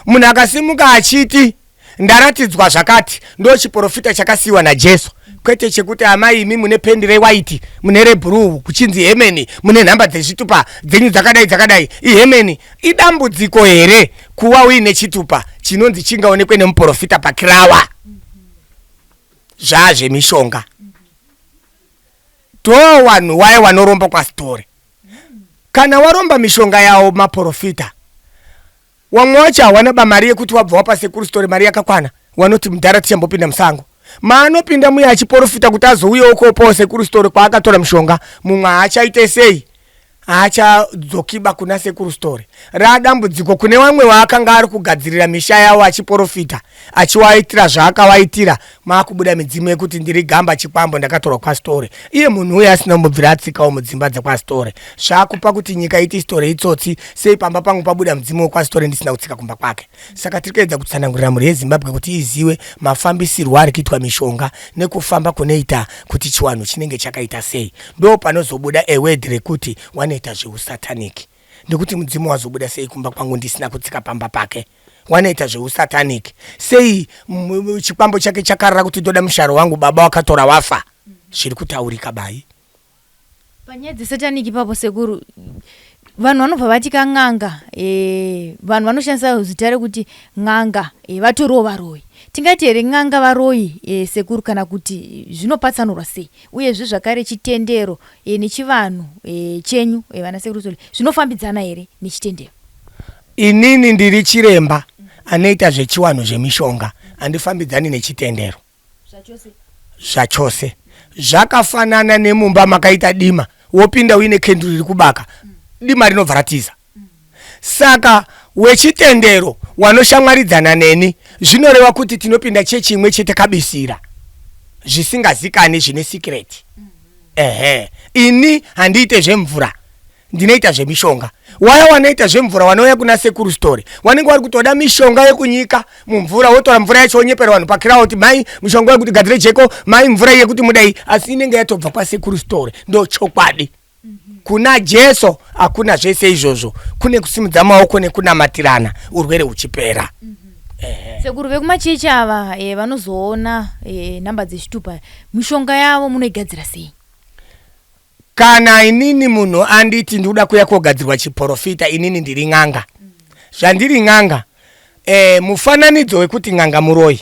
Munhu akasimuka achiti Ndaratidzwa zvakati ndochiporofita chakasiiwa naJesu kwete chekuti amai imi mune pendi rewhite mune rebhuruu kuchinzi hemeni mune nhamba dzezvitupa dzenyu dzakadai dzakadai ihemeni idambudziko here kuwa uine chitupa chinonzi chingaonekwe nemuporofita pakirawa zvazvemishonga to wanhu waya wanoromba kwasitore kana waromba mishonga yawo maporofita Wamwe wacho hawana ba mari yekuti wabva wapa sekuru Sithole mari yakakwana wanoti mudhara tichambopinda musango. Maanopinda muye achiporofita kuti azouyawo kopawo sekuru Sithole kwaakatora mushonga mumwe haachaite sei haachadzokiba kuna sekuru Sithole. Raadambudziko kune wamwe waakanga ari kugadzirira misha yawo achiporofita achiwaitira zvaakawaitira maakubuda midzimu yekuti ndiri gamba chikwambo ndakatorwa kwaSithole iye munhu uye asina kumbobvira atsikawo mudzimba dzekwaSithole. Zvakupa kuti nyika iti Sithole itsotsi sei pamba pangu pabuda mudzimu wekwaSithole ndisina kutsika kumba kwake. Saka tiri kuedza kutsanangurira mhuri yeZimbabwe kuti iziwe mafambisirwo ari kuitwa mishonga nekufamba kunoita kuti chiwanhu chinenge chakaita sei. Ndopanozobuda a word rekuti wanoita zveusatanic nekuti mudzimu wazobuda sei kumba kwangu ndisina kutsika pamba pake. Wanoita zveusatanic sei chikwambo chake chakarara kuti ndoda musharo wangu baba wakatora wafa. Zviri kutaurika bai. Panyaya dzesatanic ipapo sekuru vanhu vanobva vati kan'anga e, vanhu vanoshandisa zita rekuti n'anga e, vatoriwo varoyi tingati here n'anga varoyi e, sekuru kana kuti zvinopatsanurwa sei uyezve zvakare chitendero e, nechivanhu e, chenyu e, vana sekuru Soli zvinofambidzana here nechitendero Inini ndiri chiremba anoita zvechiwanhu zvemishonga handifambidzani nechitendero. Zvachose. Zvachose. Zvakafanana nemumba makaita dima wopinda uine kenduru iri kubaka dima rinobva ratiza. Saka wechitendero wanoshamwaridzana neni zvinoreva kuti tinopinda chechi imwe chete kabisira zvisingazikani zvine secret. Ehe ini handiite zvemvura Ndinoita zvemishonga. Waya wanoita zvemvura wanouya kuna sekuru story wanenge wari kutoda mishonga yekunyika mumvura wotora mvura yacho wonyepera vanhu pakirawo kuti mai mushonga wekuti gadzire jeko mai mvura yekuti mudai asi inenge yatobva kwasekuru story ndochokwadi kuna Jesu hakuna zvese izvozvo kune kusimudza maoko nekunamatirana urwere huchipera. Sekuru vekumachechi ava eh, vanozoona eh, nhamba dzechitupa mishonga yavo munoigadzira sei? Kana inini munhu anditi ndikuda kuya kogadzirwa chiporofita inini ndiri n'anga. Zvandiri n'anga eh, mufananidzo wekuti n'anga muroyi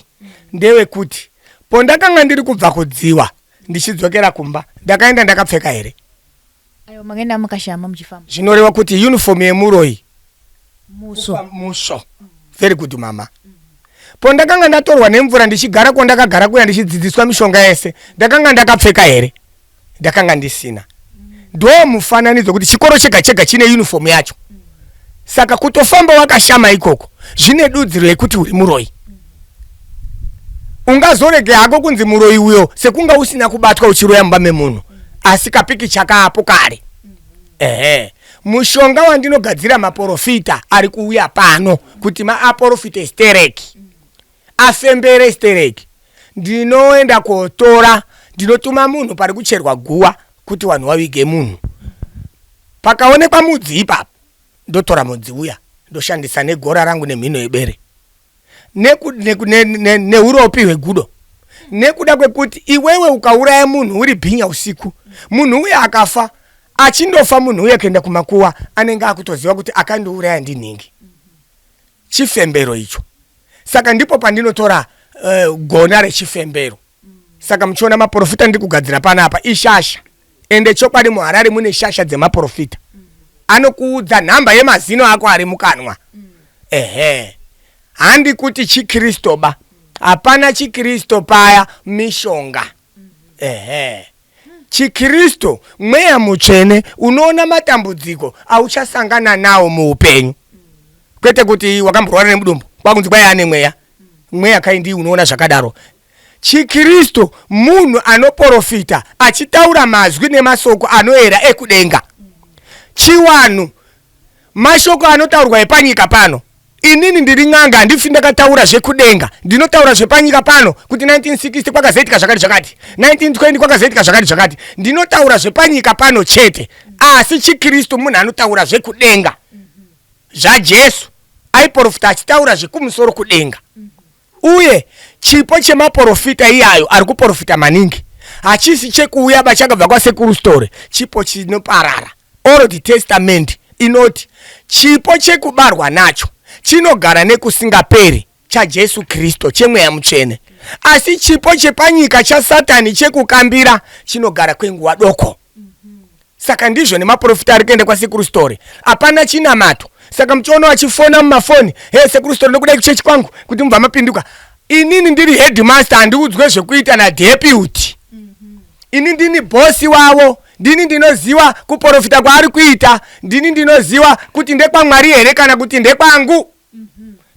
ndewekuti pondakanga ndiri kubva kudziwa ndichidzokera kumba ndakaenda ndakapfeka here? Aiwa makaenda makashama muchifamba. Zvinoreva kuti uniform yemuroyi Musvo. Musvo. Very good mama. Pondakanga ndatorwa nemvura ndichigara kwandakagara kuya ndichidzidziswa mishonga yese ndakanga ndakapfeka here? Ndakanga ndisina. Ndo mufananidzo kuti chikoro chega chega chine uniform yacho. Saka kutofamba wakashama ikoko zvine dudziro yekuti uri muroyi. Ungazorege hako kunzi muroyi uyo sekunga usina kubatwa uchiroya mumba memunhu asi kapikicha kaapo kare. Ehe. Mushonga wandinogadzira maporofita ari kuuya pano kuti maaporofite stereki afembere stereki ndinoenda kotora ndinotuma munhu pari kucherwa guwa kuti vanhu vavige munhu pakaonekwa mudzi ipapo ndotora mudzi uya ndoshandisa negora rangu nemhino yebere neuropi hwegudo nekuda kwekuti iwewe ukauraya munhu uri bhinya usiku munhu uye akafa achindofa munhu uye kuenda kumakuwa anenge akutoziva kuti akandiuraya ndinhingi chifembero icho saka ndipo pandinotora gona rechifembero Saka muchiona maporofita ndiri kugadzira panapa ishasha ende chokwadi muHarare mune shasha dzemaporofita anokuudza nhamba yemazino ako ari mukanwa ehe handi kuti chikristo ba hapana chikristo paya mishonga ehe chikristo mweya mutsvene unoona matambudziko auchasangana nawo muupenyu kwete kuti wakamborwara nemudumbu kwakunzi kwai ane mweya mweya kaindi unoona zvakadaro. Chikristu munhu anoporofita achitaura mazwi nemasoko anoera ekudenga. Chiwanhu mashoko anotaurwa epanyika pano. Inini ndiri n'anga handifi ndakataura zvekudenga. Ndinotaura zvepanyika pano kuti 1960 kwakazoitika zvakati zvakati, 1920 kwakazoitika zvakati zvakati. Ndinotaura zvepanyika pano chete. Asi chiKristu munhu anotaura zvekudenga. ZvaJesu aiporofita achitaura zvekumusoro kudenga. Uye chipo chemaporofita iyayo ari kuporofita maningi hachisi chekuuya ba chakabva kwasekuru Sithole chipo chinoparara. Old Testament inoti chipo chekubarwa nacho chinogara nekusingaperi chaJesu Kristu chemweya mutsvene asi chipo chepanyika chaSatani chekukambira chinogara kwenguva doko. Saka ndizvo nemaporofita ari kuenda kwasekuru Sithole hapana chinamato saka muchiona vachifona mumafoni he sekuru Sithole ndokudai kuchechi kwangu kuti mubva mapinduka inini ndiri headmaster handiudzwe zvekuita nadeputy ini ndini bhosi wavo ndini ndinoziva kuporofita kwaari kuita ndini ndinoziva kuti ndekwamwari here kana kuti ndekwangu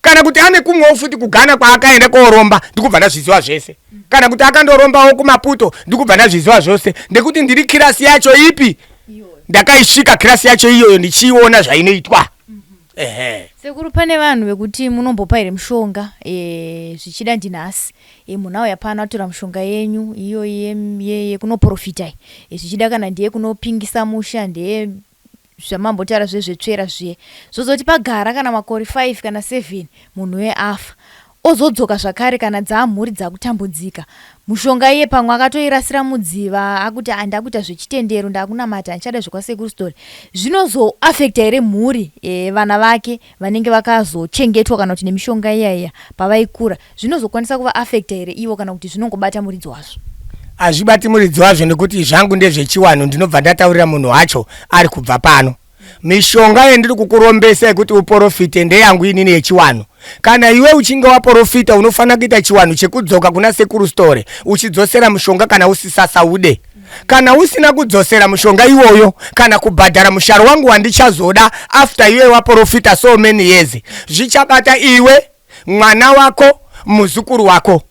kana kuti ane kumwewo futi kuGhana kwaakaenda kooromba ndikubva ndazviziva zvese kana kuti akandorombawo kuMaputo ndikubva ndazviziva zvose ndekuti ndiri kirasi yacho ipi ndakaisvika kirasi yacho iyoyo ndichiiona zvainoitwa ehe. Sekuru pane vanhu vekuti munombopa here mushonga e, zvichida ndinhasi e, munhu auya pano atora mushonga yenyu iyoyi yekunoprofita e, zvichida kana ndiye kunopingisa musha ndeye zvamambotaura zvezvetsvera zviye zvozoti pagara kana makore 5 kana 7 munhu uye afa ozodzoka zvakare kana dzaamhuri dzakutambudzika mushonga iye pamwe akatoirasira mudziva akuti handakuita zvechitendero ndakunamata handichada zvekwasekuru Sithole zvinozoafekta here mhuri e, vana vake vanenge vakazochengetwa kana kuti nemishonga iya iya pavaikura zvinozokwanisa kuvaafekta here ivo kana kuti zvinongobata muridzi wazvo? Hazvibati muridzi wazvo nekuti zvangu ndezvechiwanhu ndinobva ndataurira munhu wacho ari kubva pano. Mishonga yendiri kukurombesa yekuti uporofite ndeyangu inini yechiwanhu. Kana iwe uchinge waporofita unofanira kuita chiwanhu chekudzoka kuna sekuru Sithole uchidzosera mushonga kana usisasaude. Kana usina kudzosera mushonga iwoyo kana kubhadhara musharo wangu wandichazoda after iwe waporofita so many years zvichabata iwe mwana wako muzukuru wako.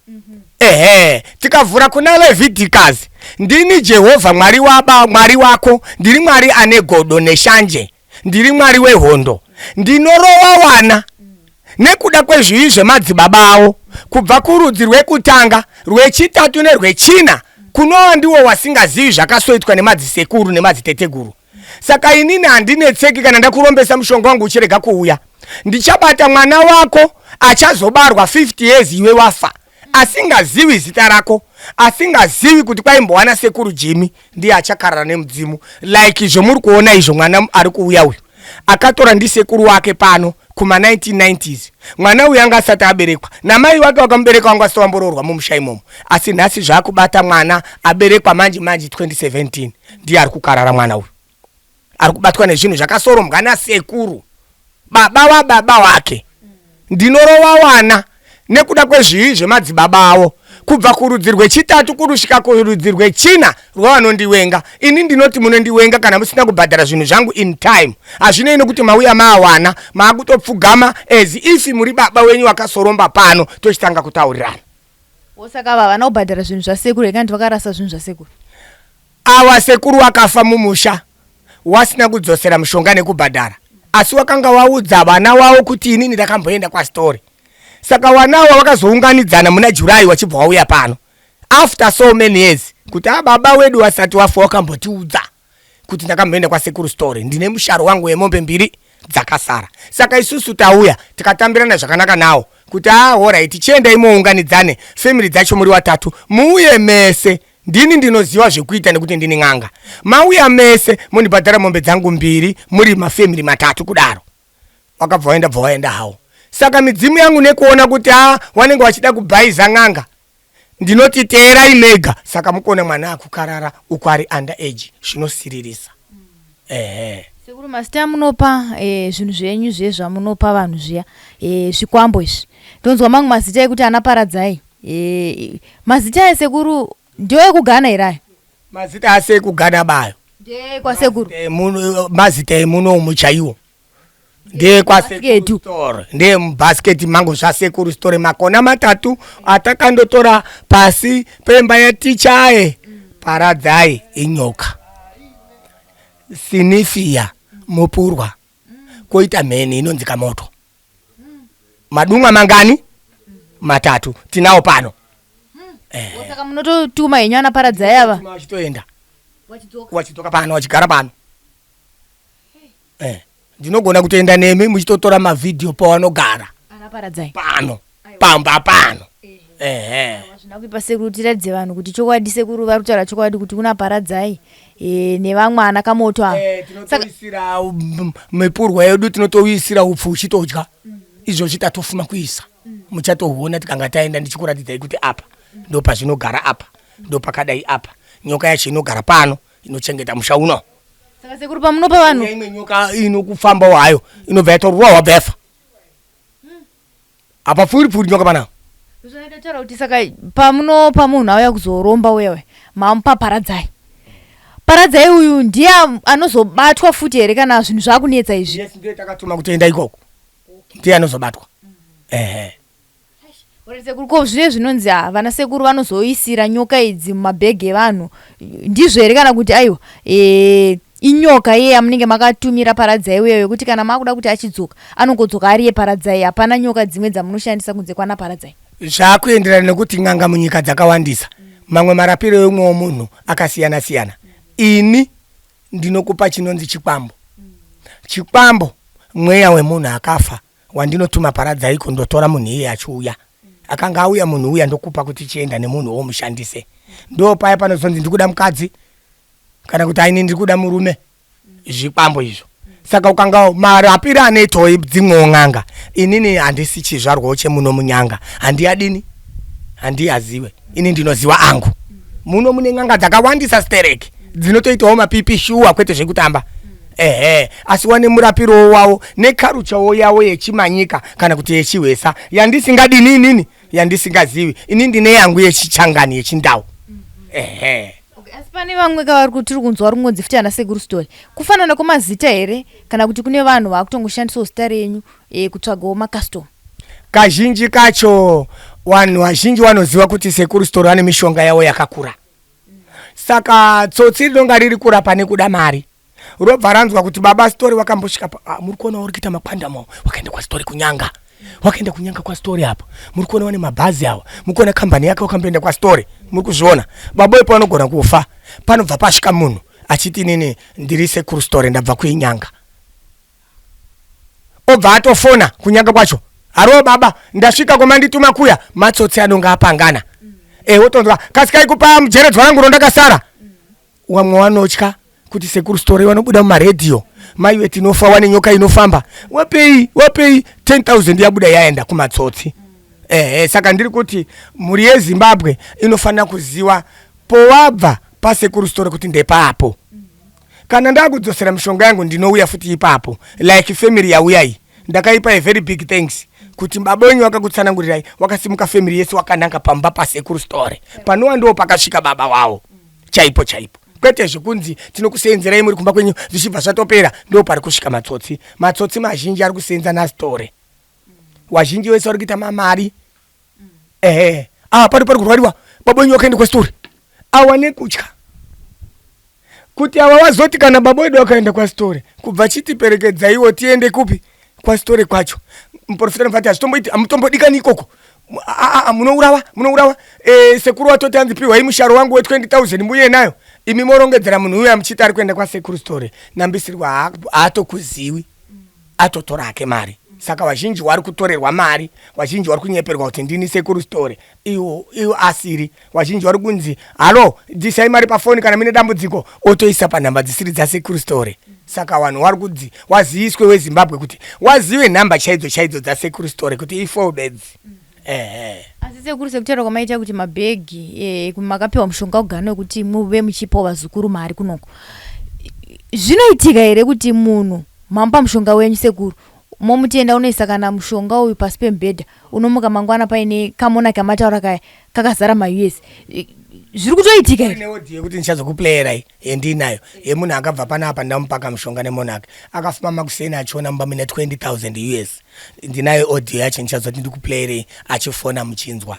Ehe, tikavhura kuna Leviticus, ndini Jehovha Mwari waba Mwari wako, ndiri Mwari ane godo neshanje, ndiri Mwari wehondo. Ndinorova wana nekuda kwezvivi zvemadzibaba avo, kubva kurudzi rwekutanga, rwechitatu nerwechina, kunova ndiwo wasingazivi zvakasoitwa nemadzisekuru nemadziteteguru. Saka inini handinetseki kana ndakurombesa mushonga wangu uchirega kuuya. Ndichabata mwana wako achazobarwa 50 years iwe wafa asingazivi zita rako asingazivi kuti kwaimbowana sekuru Jimmy ndiye achakarara nemudzimu like zvomuri kuona izvo mwana ari kuuya uyu akatora ndisekuru wake pano kuma 1990s mwana uyu anga asati aberekwa namai wake wakamubereka wanga asati wamboroorwa mumusha imomo asi nhasi zvaakubata mwana aberekwa manje manje 2017 ndiye ari kukarara mwana uyu ari kubatwa nezvinhu zvakasorombwa nasekuru baba wababa wake ndinorova wana nekuda kwezvivi zvemadzibaba avo kubva kurudzi rwechitatu kurusvika kurudzi rwechina rwavanondiwenga ini ndinoti munondiwenga kana musina kubhadhara zvinhu zvangu in time hazvinei nokuti mauya maawana maakutopfugama as if muri baba wenyu wakasoromba pano tochitanga kutaurirana. Saka ava havana kubhadhara zvinhu zvasekuru here kana kuti vakarasa zvinhu zvasekuru? Awa sekuru wakafa mumusha wasina kudzosera mushonga nekubhadhara asi wakanga waudza vana wavo kuti inini ndakamboenda kwaSithole saka wana awa vakazounganidzana muna July wachibva wauya pano after so many years kuti a baba wedu wasati wafa wakambotiudza kuti ndakamboenda kwasekuru Sithole ndine musharo wangu wemombe mbiri dzakasara saka isusu tauya tikatambirana zvakanaka nawo kuti a alright chiendai mounganidzane family dzacho muri watatu muuye mese ndini ndinoziva zvekuita nekuti ndini n'anga mauya mese mundibhadhara mombe dzangu mbiri muri mafamily matatu kudaro wakabva waenda bva waenda hawo saka midzimu yangu nekuona kuti a wanenge wachida kubhaiza n'anga ndinoti teerai mega saka mukuona mwana akukarara uku ari under age zvinosiririsa ehe. Sekuru mazita amunopa e, zvinhu zvenyu zviye zvamunopa vanhu zviya e, zvikwambo izvi ndonzwa mamwe mazita ekuti ana Paradzai e, mazita esekuru ndio ekuGhana here ayo? Mazita ase ekuGhana bayo ndekwasekuru mazita emunomu chaiwo. Ndeyekwasekuru Sithole, ndeye mubhasiketi mangu zvasekuru Sithole, makona matatu atakandotora pasi pemba yatichaye. Paradzai inyoka, Sinifia mupurwa, koita mheni inonzi kamoto. Madumwa mangani? Matatu tinawo pano. Saka munototuma henyu ana Paradzai ava? Vachitoenda, wachidzoka pano, wachigara pano. Ndinogona kutoenda nemi muchitotora mavhidhiyo pawanogara. Ana Paradzai pano, pamba pano, ehe. Hazvina kuipa sekuru, tiratidze vanhu kuti chokwadi sekuru vari kutaura chokwadi kuti kuna Paradzai nevamwe ana kamoto ava. Tinotoisira mipurwa yedu, tinotoisira upfu uchitodya. Izvozvi tatofuma kuisa, muchatohuona tikanga taenda ndichikuratidzai kuti apa ndo pazvinogara, apa ndo pakadai, apa nyoka yacho inogara pano, inochengeta musha uno. Saka sekuru, pamunopa vanhu Imwe nyoka inokufambawo hayo, inobva yatorwa, wabva yafa. Apa pfuri pfuri nyoka panapa. Zvinotaura kuti saka pamunopa munhu auya kuzoromba uyewe, mamupa Paradzai, Paradzai uyu ndiye anozobatwa futi here kana zvinhu zvakunetsa izvi? Yes, ndiye takatuma kutoenda ikoko, ndiye anozobatwa, ehe. Uri sekuru, ko zviye zvinonzi vana sekuru vanozoisira nyoka idzi mumabhegi evanhu, ndizvo here, kana kuti aiwa, inyoka iye yamunenge makatumira Paradzai uyeyo, yekuti kana makuda kuti achidzoka anongodzoka ariye Paradzai, hapana nyoka dzimwe dzamunoshandisa kunze kwana Paradzai? Zvakuenderana nekuti n'anga munyika dzakawandisa, mamwe marapiro emwewo munhu akasiyana siyana. Ini ndinokupa chinonzi chikwambo. Chikwambo mweya wemunhu akafa wandinotuma Paradzai kundotora munhu iye achiuya. Akanga auya munhu uya, ndokupa kuti chienda nemunhu womushandise. Ndo paya panozonzi ndikuda mukadzi, kana kuti aini ndiri kuda murume, zvikwambo izvo. Saka ukanga marapiro anoitawo dzimwewo n'anga, inini handisi chizvarwawo chemuno munyanga, handiyadini, handiyaziwe. Ini ndinoziwa angu. Muno mune n'anga dzakawandisa stereki dzinotoitawo mapipi shuwa, kwete zvekutamba, ehe. Asi wane murapirowo wavo nekaruchawo yavo yechimanyika kana kuti yechihwesa yandisingadini inini, yandisingazivi. Ini ndine yangu yechichangani, yechindau, ehe. Okay, asi pane vamwe kavari kuti tiri kunzwa rungonzi futi ana sekuru Sithole, kufanana kwemazita here, kana kuti kune vanhu vaakutongoshandisawo zita renyu kutsvagawo makastoma? Kazhinji kacho vanhu vazhinji vanoziva kuti sekuru Sithole vane mishonga yavo yakakura. Saka tsotsi rinonga riri kurapa nekuda mari robva ranzwa kuti baba Sithole wakambosvika muri kuona uri kuita makwandamo, wakaenda kwaSithole kunyanga, wakaenda kunyanga kwaSithole apo muri kuona wane mabhazi awa, muri kuona kambani yake, wakamboenda kwaSithole, muri kuzviona baba ipo vanogona kufa. Panobva pasvika munhu achiti inini ndiri sekuru Sithole, ndabva kuinyanga, obva atofona kunyanga kwacho, "Haro baba, ndasvika kwamandituma kuya." Matsotsi anonga apangana. Wotonzwa, "Kasikai kupa mujeredzwa rangu rondakasara." Wamwe wanotya kuti sekuru Sithole vanobuda mumaredhiyo, maiwe tinofa, wane nyoka inofamba, wapei, wapei 10,000, yabuda yaenda kumatsotsi, ehe. Saka ndiri kuti mhuri yeZimbabwe inofanira kuziva powabva pasekuru Sithole kuti ndepapo. Kana ndakudzosera mishonga yangu, ndinouya futi ipapo. Like family yauya iyi, ndakaipa a very big thanks kuti baba wenyu vakakutsanangurirai, wakasimuka family yese wakananga pamba pasekuru Sithole, panova ndo pakasvika baba wavo chaipo chaipo, kwete zvekunzi tinokusenzerai muri kumba kwenyu zvichibva zvatopera. Ndo pari kusvika matsotsi. Matsotsi mazhinji ari kusenza naSithole, wazhinji wese vari kuita mamari, ehe. Pari kurwariwa, baba wenyu wakaenda kwaSithole, awane kutya kuti ava vazoti kana baba wedu akaenda kwaSithole, kubva chitiperekedzaiwo tiende kupi, kwaSithole kwacho. Muprofita anobva ati hazvitomboiti, hamutombodikani ikoko, munourawa, munourawa. Sekuru watoti anzi piwai musharo wangu we20 000 muye nayo, imi morongedzera munhu uya muchiti ari kuenda kwasekuru Sithole, nambisirwa, haatokuziwi, atotora hake mari. Saka vazhinji vari kutorerwa mari, vazhinji vari kunyeperwa kuti ndini sekuru Sithole, iwo iwo asiri. Vazhinji vari kunzi, "Halo, disai mari pafoni kana mine dambudziko," otoisa panhamba dzisiri dzasekuru Sithole. Saka vanhu vari kunzi waziiswe weZimbabwe kuti wazive nhamba chaidzo chaidzo dzasekuru Sithole kuti i4 bedzi, ehe. Asi sekuru, sekutaura kwamaita kuti mabhegi makapiwa mushonga kugano wekuti muve muchipawo vazukuru mari kunoko, zvinoitika here kuti munhu mamupa mushonga wenyu sekuru, momutenda unoisa kana mushonga uyu pasi pemubhedha, unomuka mangwana paine kamona kamataura kaya kakazara maUS? Zviri kutoitika here? Neaudio yekuti ndichazokuplayerai yendinayo yemunhu akabva panapa, ndamupaka mushonga nemonaki, akafuma makuseni achiona mumba mune 20,000 US. Ndinayo audio yacho, ndichazoti ndikuplayerei achifona muchinzwa.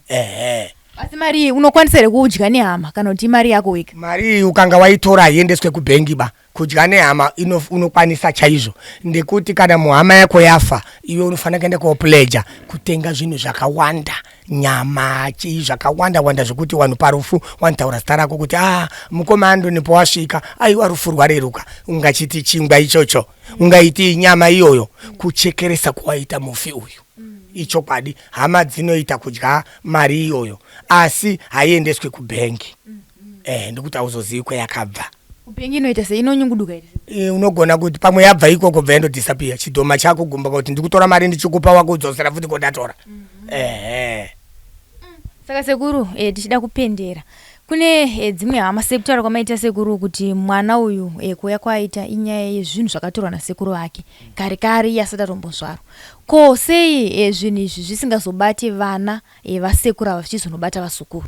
Ehe. Asi mari iyi unokwanisa here kudya nehama kana kuti imari yako wega? Mari iyi ukanga waitora haiendeswe kubhengi ba. Kudya nehama unokwanisa chaizvo, ndekuti kana muhama yako yafa, iwe unofanira kuenda kopleja kutenga zvinhu zvakawanda, nyama, chii, zvakawanda wanda, zvekuti vanhu parufu wanotaura zita rako kuti, "A, mukoma Andoni pawasvika, aiwa, rufu rwareruka." Ungachiti chingwa ichocho, ungaiti nyama iyoyo, kuchekeresa kwawaita mufi uyu. Ichokwadi, hama dzinoita kudya mari iyoyo, asi haiendeswi kubhengi, ndikuti hauzozivi kwayakabva. Kubhengi inoita sei? Inonyunguduka here? Unogona kuti pamwe yabva ikoko, bva yandodisappear, chidhoma chako gumba kuti ndikutora mari ndichikupa, wakudzosera futi kondatora. Ehe. Saka sekuru, tichida kupendera kune dzimwe hama, sekutaura kwamaita sekuru kuti mwana uyu kuuya kwaaita inyaya yezvinhu zvakatorwa nasekuru vake kare kare iye asati atombozvarwa. Ko sei zvinhu izvi zvisingazobati vana vasekuru ava, zvichizonobata vazukuru?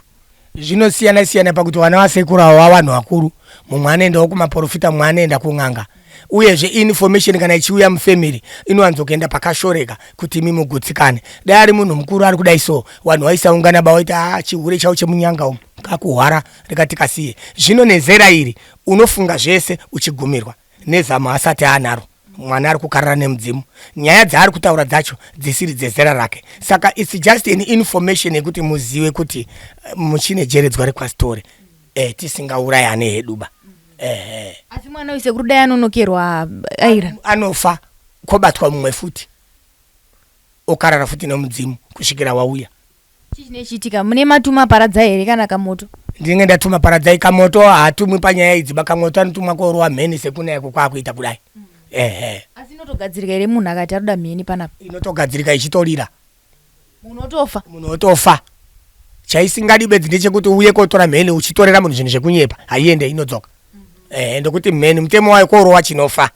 Zvinosiyana siyana pakuti vana vasekuru avo vavanhu vakuru, mumwe anoendawo kumaprofita, mumwe anoenda kun'anga. Uyezve information kana ichiuya mufamily inowanzokuenda pakashoreka kuti imi mugutsikane. Dai ari munhu mukuru ari kudai, so vanhu vaisaungana ba, waita, "A, chihure chavo chemunyanga umu kakuhwara, reka tikasiye." Zvino nezera iri unofunga zvese uchigumirwa nezamo asati anaro. Mwana ari kukarara nemudzimu, nyaya dzaari kutaura dzacho dzisiri dzezera rake. Saka it's just an information yekuti muzive kuti muchine jeredzwa rekwasitori, tisingaurayane hedu ba, ehe. Asi mwana uyu sekuru, dai anonokerwa aira? Anofa, kobatwa mumwe futi, okarara futi nemudzimu kusvikira wauya. Chii chinochiitika? Mune matuma paradzai here kana kamoto? Ndinge ndatuma paradzai. Kamoto haatumwi panyaya idzi ba. Kamoto anotumwa korova mheni sekunayako kwaakuita kudai, ehe. Asi inotogadzirika here munhu akati aroda mheni panapa? Inotogadzirika ichitorira. Munhu otofa? Munhu otofa. Chaisingadi bedzi ndechekuti uye kotora mheni uchitorera munhu zvinhu zvekunyepa, haiende, inodzoka. Ehe, ndokuti mheni mutemo wayo korova chinofa.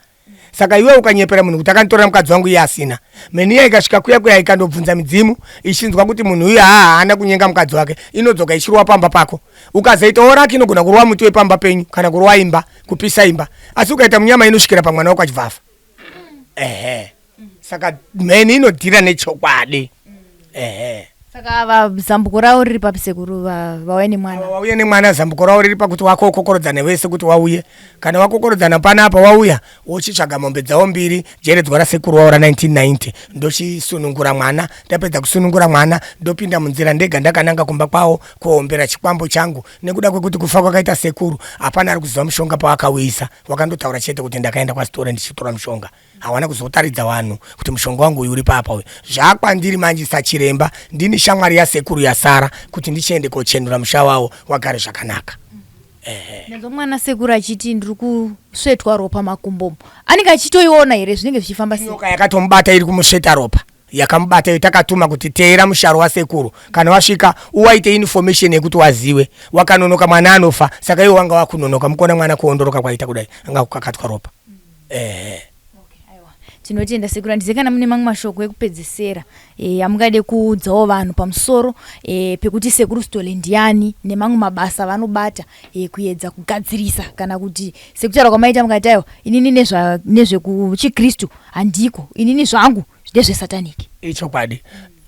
Saka iwe ukanyepera munhu kuti akanditorera mukadzi wangu iye asina, mheni iya ikasvika kuya kuya ikandobvunza midzimu, ichinzwa kuti munhu uyu haa haana kunyenga mukadzi wake, inodzoka ichirova pamba pako. Ukazoitawo raki, inogona kurova muti wepamba penyu kana kurova imba, kupisa imba. Asi ukaita munyama, inosvikira pamwana wako achibva afa. Ehe, saka mheni inodhira nechokwadi, ehe. Saka ava zambuko ravo riri papi sekuru, vauya nemwana? Ava wauye nemwana, zambuko ravo riri pakuti wakokokorodzana vese kuti wauye. Kana wakokorodzana panapa, wauya, wochitsvaga mombe dzavo mbiri, jeredzwa rasekuru wavo ra1990, ndochisunungura mwana. Ndapedza kusunungura mwana, ndopinda munzira ndega ndakananga kumba kwavo kuombera chikwambo changu, nekuda kwekuti kufa kwakaita sekuru hapana ari kuziva mushonga pawakauisa. Wakandotaura chete kuti ndakaenda kwasitora ndichitora mushonga. Hawana kuzotaridza vanhu kuti mushonga wangu uyu uri papa uyu. Zvakwandiri manje sachiremba, ndini shamwari yasekuru yasara, kuti ndichiende kochenura musha wavo wagare zvakanaka. Ndanzwa mwana sekuru achiti ndiri kusvetwa ropa makumbomo. Anenge achitoiona here? Zvinenge zvichifamba sei? Nyoka yakatomubata iri kumusveta ropa yakamubata iyo. Takatuma kuti teera musharo wasekuru, kana wasvika uwaite information yekuti waziwe. Wakanonoka, mwana anofa. Saka iwo wanga wakunonoka, mukuona mwana kuondoroka kwaita kudai, anga kukakatwa ropa, ehe. Aiwa, tinotenda sekuru. Handizivi kana mune mamwe mashoko ekupedzesera amungade kuudzawo vanhu pamusoro pekuti sekuru Sithole ndiani nemamwe mabasa avanobata, kuedza kugadzirisa, kana kuti sekutaura kwamaita mukati, aiwa, inini nezvekuchikristu handiko, inini zvangu ndezvesataniki. Ichokwadi.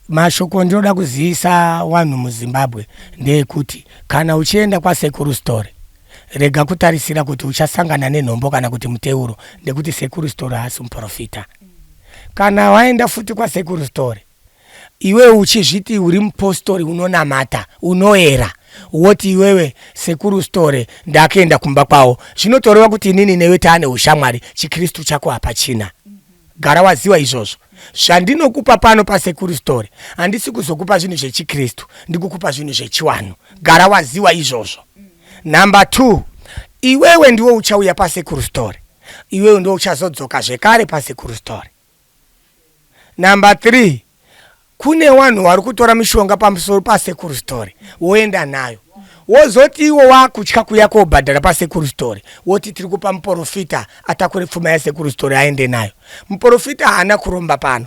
Mashoko ndinoda kuzivisa vanhu muZimbabwe ndeyekuti kana uchienda kwasekuru Sithole, rega kutarisira kuti uchasangana nenhombo kana kuti muteuro, ndekuti sekuru Sithole haasi muprofita. Kana waenda futi kwasekuru Sithole, iwewe uchizviti uri mupostori, unonamata, unoera, woti iwewe sekuru Sithole ndakaenda kumba kwavo, zvinotoreva kuti inini newe taane ushamwari, chikristu chako hapachina. Gara waziva izvozvo. Zvandinokupa pano pasekuru Sithole, handisi kuzokupa zvinhu zvechikristu, ndikukupa zvinhu zvechiwanhu. Gara waziva izvozvo. Number 2, iwewe ndiwo uchauya pasekuru Sithole, iwewe ndiwo uchazodzoka zvekare pasekuru Sithole. Number 3, kune vanhu vari kutora mishonga pamusoro pasekuru Sithole, woenda nayo, wozoti iwo wakutya kuya kobhadhara pasekuru Sithole, woti tiri kupa muprofita atakure pfuma yasekuru Sithole aende nayo. Muprofita haana kuromba pano.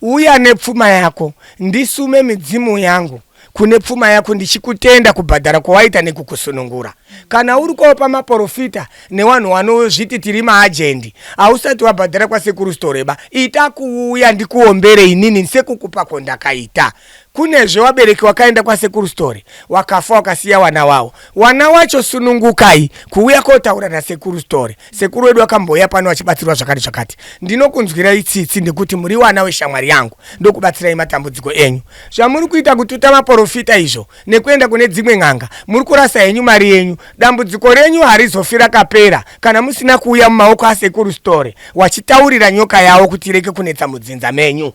Uya nepfuma yako, ndisume midzimu yangu. Kune pfuma yako ndichikutenda kubhadhara kwawaita nekukusunungura. Kana uri kopa maporofita newanhu wanozviti tiri maajendi, hausati wabhadhara kwasekuru Storeba, ita kuuya ndikuombere inini sekukupa kwondakaita. Kunezve wabereki wakaenda kwasekuru Story wakafa wakasiya wana wawo. Wana wacho sunungukai kuuya kotaura nasekuru Story. Sekuru wedu wakambouya pano wachibatsirwa zvakati zvakati. Ndinokunzwirai tsitsi nekuti muri wana weshamwari yangu. Ndokubatsirai matambudziko enyu. Zvamuri kuita kututa maporofita izvo nekuenda kune dzimwe n'anga muri kurasa henyu mari yenyu. Dambudziko renyu harizofi rakapera kana musina kuuya mumaoko asekuru Story wachitaurira nyoka yawo kuti ireke kunetsa mudzinza menyu.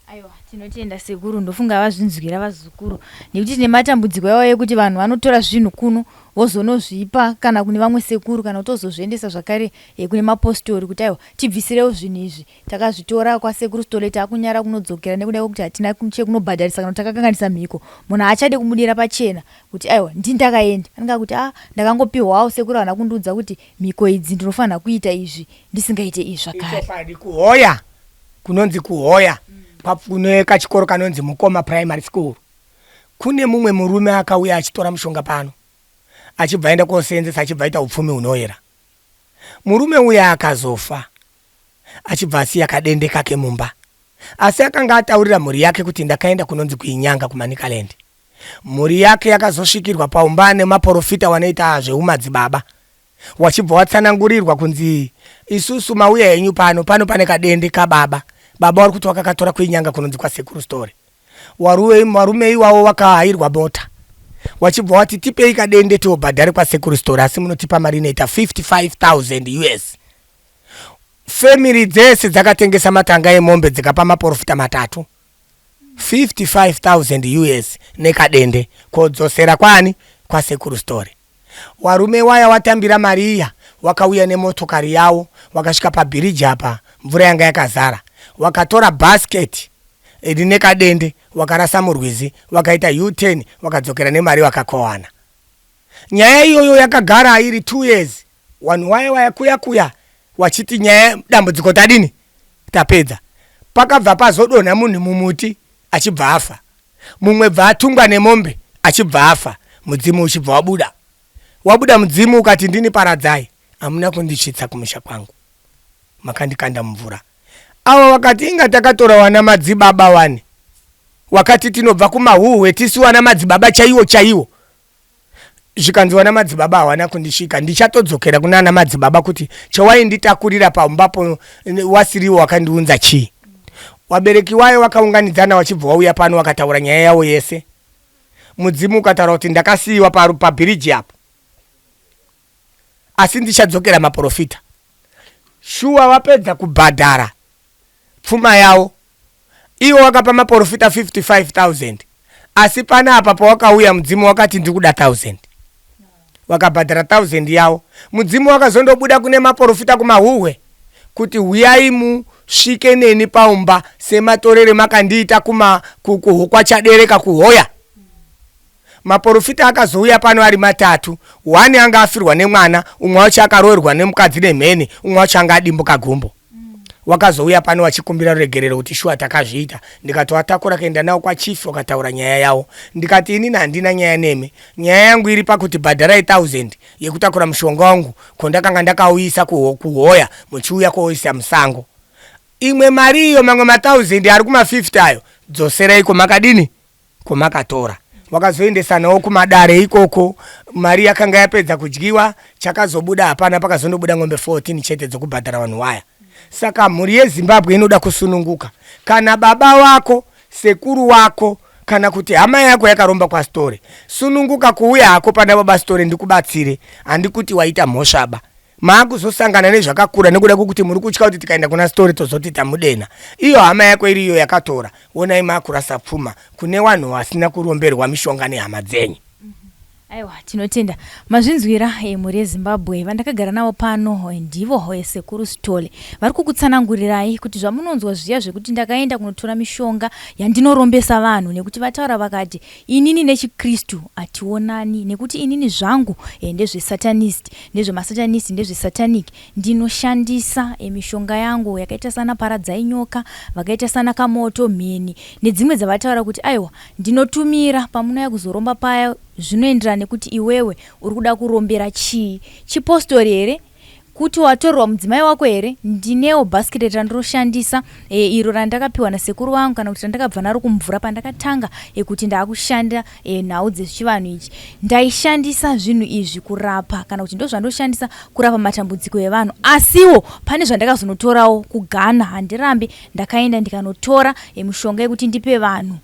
Aiwa, tinotenda sekuru, ndofunga vazvinzwira vazukuru nekuti tine matambudziko iwayo ekuti vanhu vanotora zvinhu kuno vozonozvipa kana kune vamwe sekuru kana kutozozviendesa zvakare kune mapostori kuti aiwa tibvisirewo zvinhu izvi takazvitora kwasekuru Sithole takunyara kunodzokera nekuda kwekuti hatina chekunobhadharisa kana kuti takakanganisa mhiko. Munhu haachade kubudira pachena kuti aiwa ndini ndakaenda, anenge akuti ah ndakangopihwawo sekuru havana kundiudza kuti mhiko idzi ndinofanira kuita izvi ndisingaite izvi zvakare. Ichokwadi kuhoya kunonzi kuhoya kune kachikoro kanonzi Mukoma Primary School. Kune mumwe murume akauya achitora mushonga pano achibva aenda koseenzesa achibva aita upfumi hunoyera. Murume uya akazofa achibva asiya kadende kake mumba. Asi akanga ataurira mhuri yake kuti ndakaenda kunonzi kuInyanga kuManicaland. Mhuri yake yakazosvikirwa paumba nemaporofita wanoita zveumadzibaba. Wachibva watsanangurirwa kunzi isusu mauya henyu pano, pano pane kadende kababa. Baba wari kuti wakakatora kuInyanga kunonzi kwasekuru Story. Warume iwawo wakahairwa mota. Wachibva wati tipei kadende tiobhadhare kwasekuru Story asi munotipa mari inoita 55,000 US. Family dzese dzakatengesa matanga emombe dzikapa maporofita matatu 55,000 US nekadende kodzosera kwani kwasekuru Story. Warume waya watambira mari iya wakauya nemotokari yawo wakasvika pabhiriji apa mvura yanga yakazara wakatora basket rine kadende wakarasa murwizi wakaita U-turn wakadzokera nemari wakakowana. Nyaya iyoyo yakagara iri 2 years wanhu waya waya kuya kuya wachiti nyaya dambudziko tadini tapedza. Pakabva pazodonha munhu mumuti achibva afa. Mumwe bva atungwa nemombe achibva afa mudzimu uchibva wabuda. Wabuda mudzimu ukati ndini Paradzai hamuna kundisvitsa kumusha kwangu makandikanda mumvura. Ava wakati inga takatora wana madzibaba wani wakati tinobva kumahuhwe tisu wana madzibaba chaiwo chaiwo. Zvikanzi wana madzibaba hawana kundisvika ndichatodzokera kunana madzibaba kuti chawainditakurira pambapo wasiriwo wakandiunza chii. Wabereki wayo wakaunganidzana wachibva wauya pano wakataura nyaya yawo yese. Mudzimu ukataura kuti ndakasiiwa pabhiriji apo asi ndichadzokera maporofita. Shuwa wapedza kubhadhara pfuma yawo iwo wakapa maporofita 55,000 asi panapa pawakauya mudzimu wakati ndikuda 1,000 wakabhadhara 1,000 yawo. Mudzimu wakazondobuda kune maporofita kumahuhwe kuti huyai musvike neni paumba sematorere makandiita kwachadereka kuhoya. Maporofita akazouya pano ari matatu. One anga afirwa nemwana, umwe wacho akaroorwa nemukadzi nemheni, umwe wacho anga adimbuka gumbo. Wakazouya pano wachikumbira ruregerero kuti shuwa takazviita. Ndikatovatakura kuenda nawo kwachief wakataura nyaya yawo. Ndikati inini handina nyaya nemi. Nyaya yangu iri pakuti bhadharai 1000 yekutakura mushonga wangu kondakanga ndakauisa kuhoya muchiuya kouisa musango. Imwe mari iyo mamwe ma 1000 ari kuma 50 ayo dzoserai komakadini kwamakatora. Wakazoendesanawo kumadare ikoko mari yakanga yapedza kudyiwa chakazobuda hapana pakazondobuda ng'ombe 14 chete dzokubhadhara vanhu waya. Saka mhuri yeZimbabwe inoda kusununguka. Kana baba wako, sekuru wako kana kuti hama yako yakaromba kwaSitore sununguka kuuya hako pana baba Sitore ndikubatsire handikuti waita mhosvaba. Maakuzosangana nezvakakura nekuda kwekuti muri kutya kuti tikaenda kuna Story tozoti tamudena. Iyo hama yako iri iyo yakatora, wonai maakurasa pfuma kune wanhu wasina kuromberwa mishonga nehama dzenyu. Aiwa, tinotenda mazvinzwira. Mhuri yeZimbabwe, vandakagara navo pano ndivo Sekuru Sithole. Vari kukutsanangurirai kuti zvamunonzwa zviya zvekuti ndakaenda kunotora mishonga yandinorombesa vanhu, nekuti vataura vakati inini nechiKristu hationani, nekuti inini zvangu ndezvesatanist, ndezvemasatanist, ndezvesatanic. Ndinoshandisa mishonga yangu yakaita sana paradzai nyoka, vakaita sana kamoto, mheni nedzimwe dzavataura kuti aiwa, ndinotumira pamunouya kuzoromba paya. Zvinoenderana nekuti iwewe uri kuda kurombera chii, chipostori here, kuti watorerwa mudzimai wako here. Ndinewo bhasiketi randinoshandisa iro randakapiwa nasekuru vangu, kana kuti randakabva naro kumvura pandakatanga kuti ndaakushanda nhau dzechivanhu ichi. Ndaishandisa zvinhu izvi kurapa, kana kuti ndozvandoshandisa kurapa matambudziko evanhu. Asiwo pane zvandakazonotorawo kuGhana, handirambi, ndakaenda ndikanotora mishonga yekuti ndipe vanhu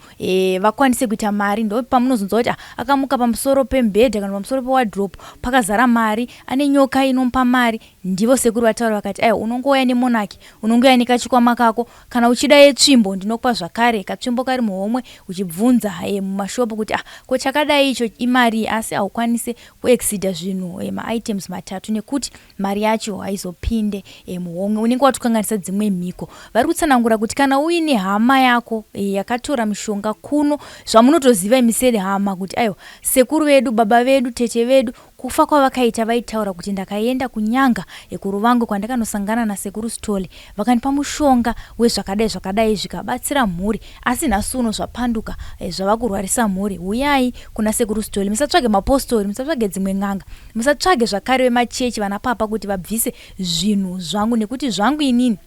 vakwanise kuita mari. Ndo pamunozonzwa kuti akamuka pamusoro pemubhedha kana pamusoro pewadrop pakazara mari, ane nyoka inomupa mari. Ndivo sekuru vataura vakati aiwa, unongouya nemonaki, unongouya nekachikwama kako. Kana uchida yetsvimbo, ndinokupa zvakare katsvimbo kari muhomwe, uchibvunza mumashopu kuti ah, ko chakadai icho imari? Asi haukwanise kuexceeda zvinhu maitems 3, nekuti mari yacho haizopinde muhomwe, unenge watokanganisa dzimwe mhiko. Vari kutsanangura kuti kana uine hama yako yakatora mishonga kuno, zvamunotoziva imi sehama kuti aiwa, sekuru vedu, baba vedu, tete vedu, kufa kwavakaita vaitaura kuti ndakaenda kunyanga ekuRuvangwe kwandakanosangana naSekuru Sithole, vakandipa mushonga wezvakadai zvakadai, zvikabatsira mhuri. Asi nhasi uno zvapanduka, zvava kurwarisa mhuri. Uyai kuna Sekuru Sithole, musatsvage mapostori, musatsvage dzimwe n'anga, musatsvage zvakare vemachechi, vana papa, kuti vabvise zvinhu zvangu, nekuti zvangu inini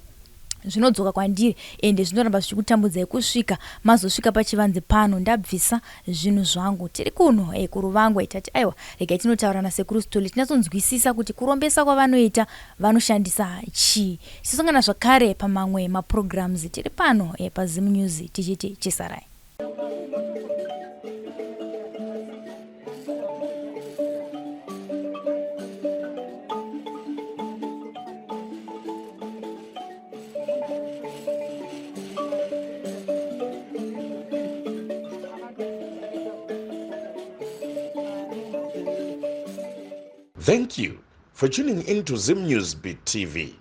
zvinodzoka kwandiri, ende zvinoramba zvichikutambudzai kusvika mazosvika pachivanze pano ndabvisa zvinhu zvangu. Tiri kuno kuRuvangwe. Tati aiwa, regai tinotaura naSekuru Sithole, tinyatsonzwisisa kuti kurombesa kwavanoita vanoshandisa chii. Tisosangana zvakare pamamwe maprograms. Tiri pano paZim News, tichiti chisarai. Thank you for tuning in to Zim News Beat TV.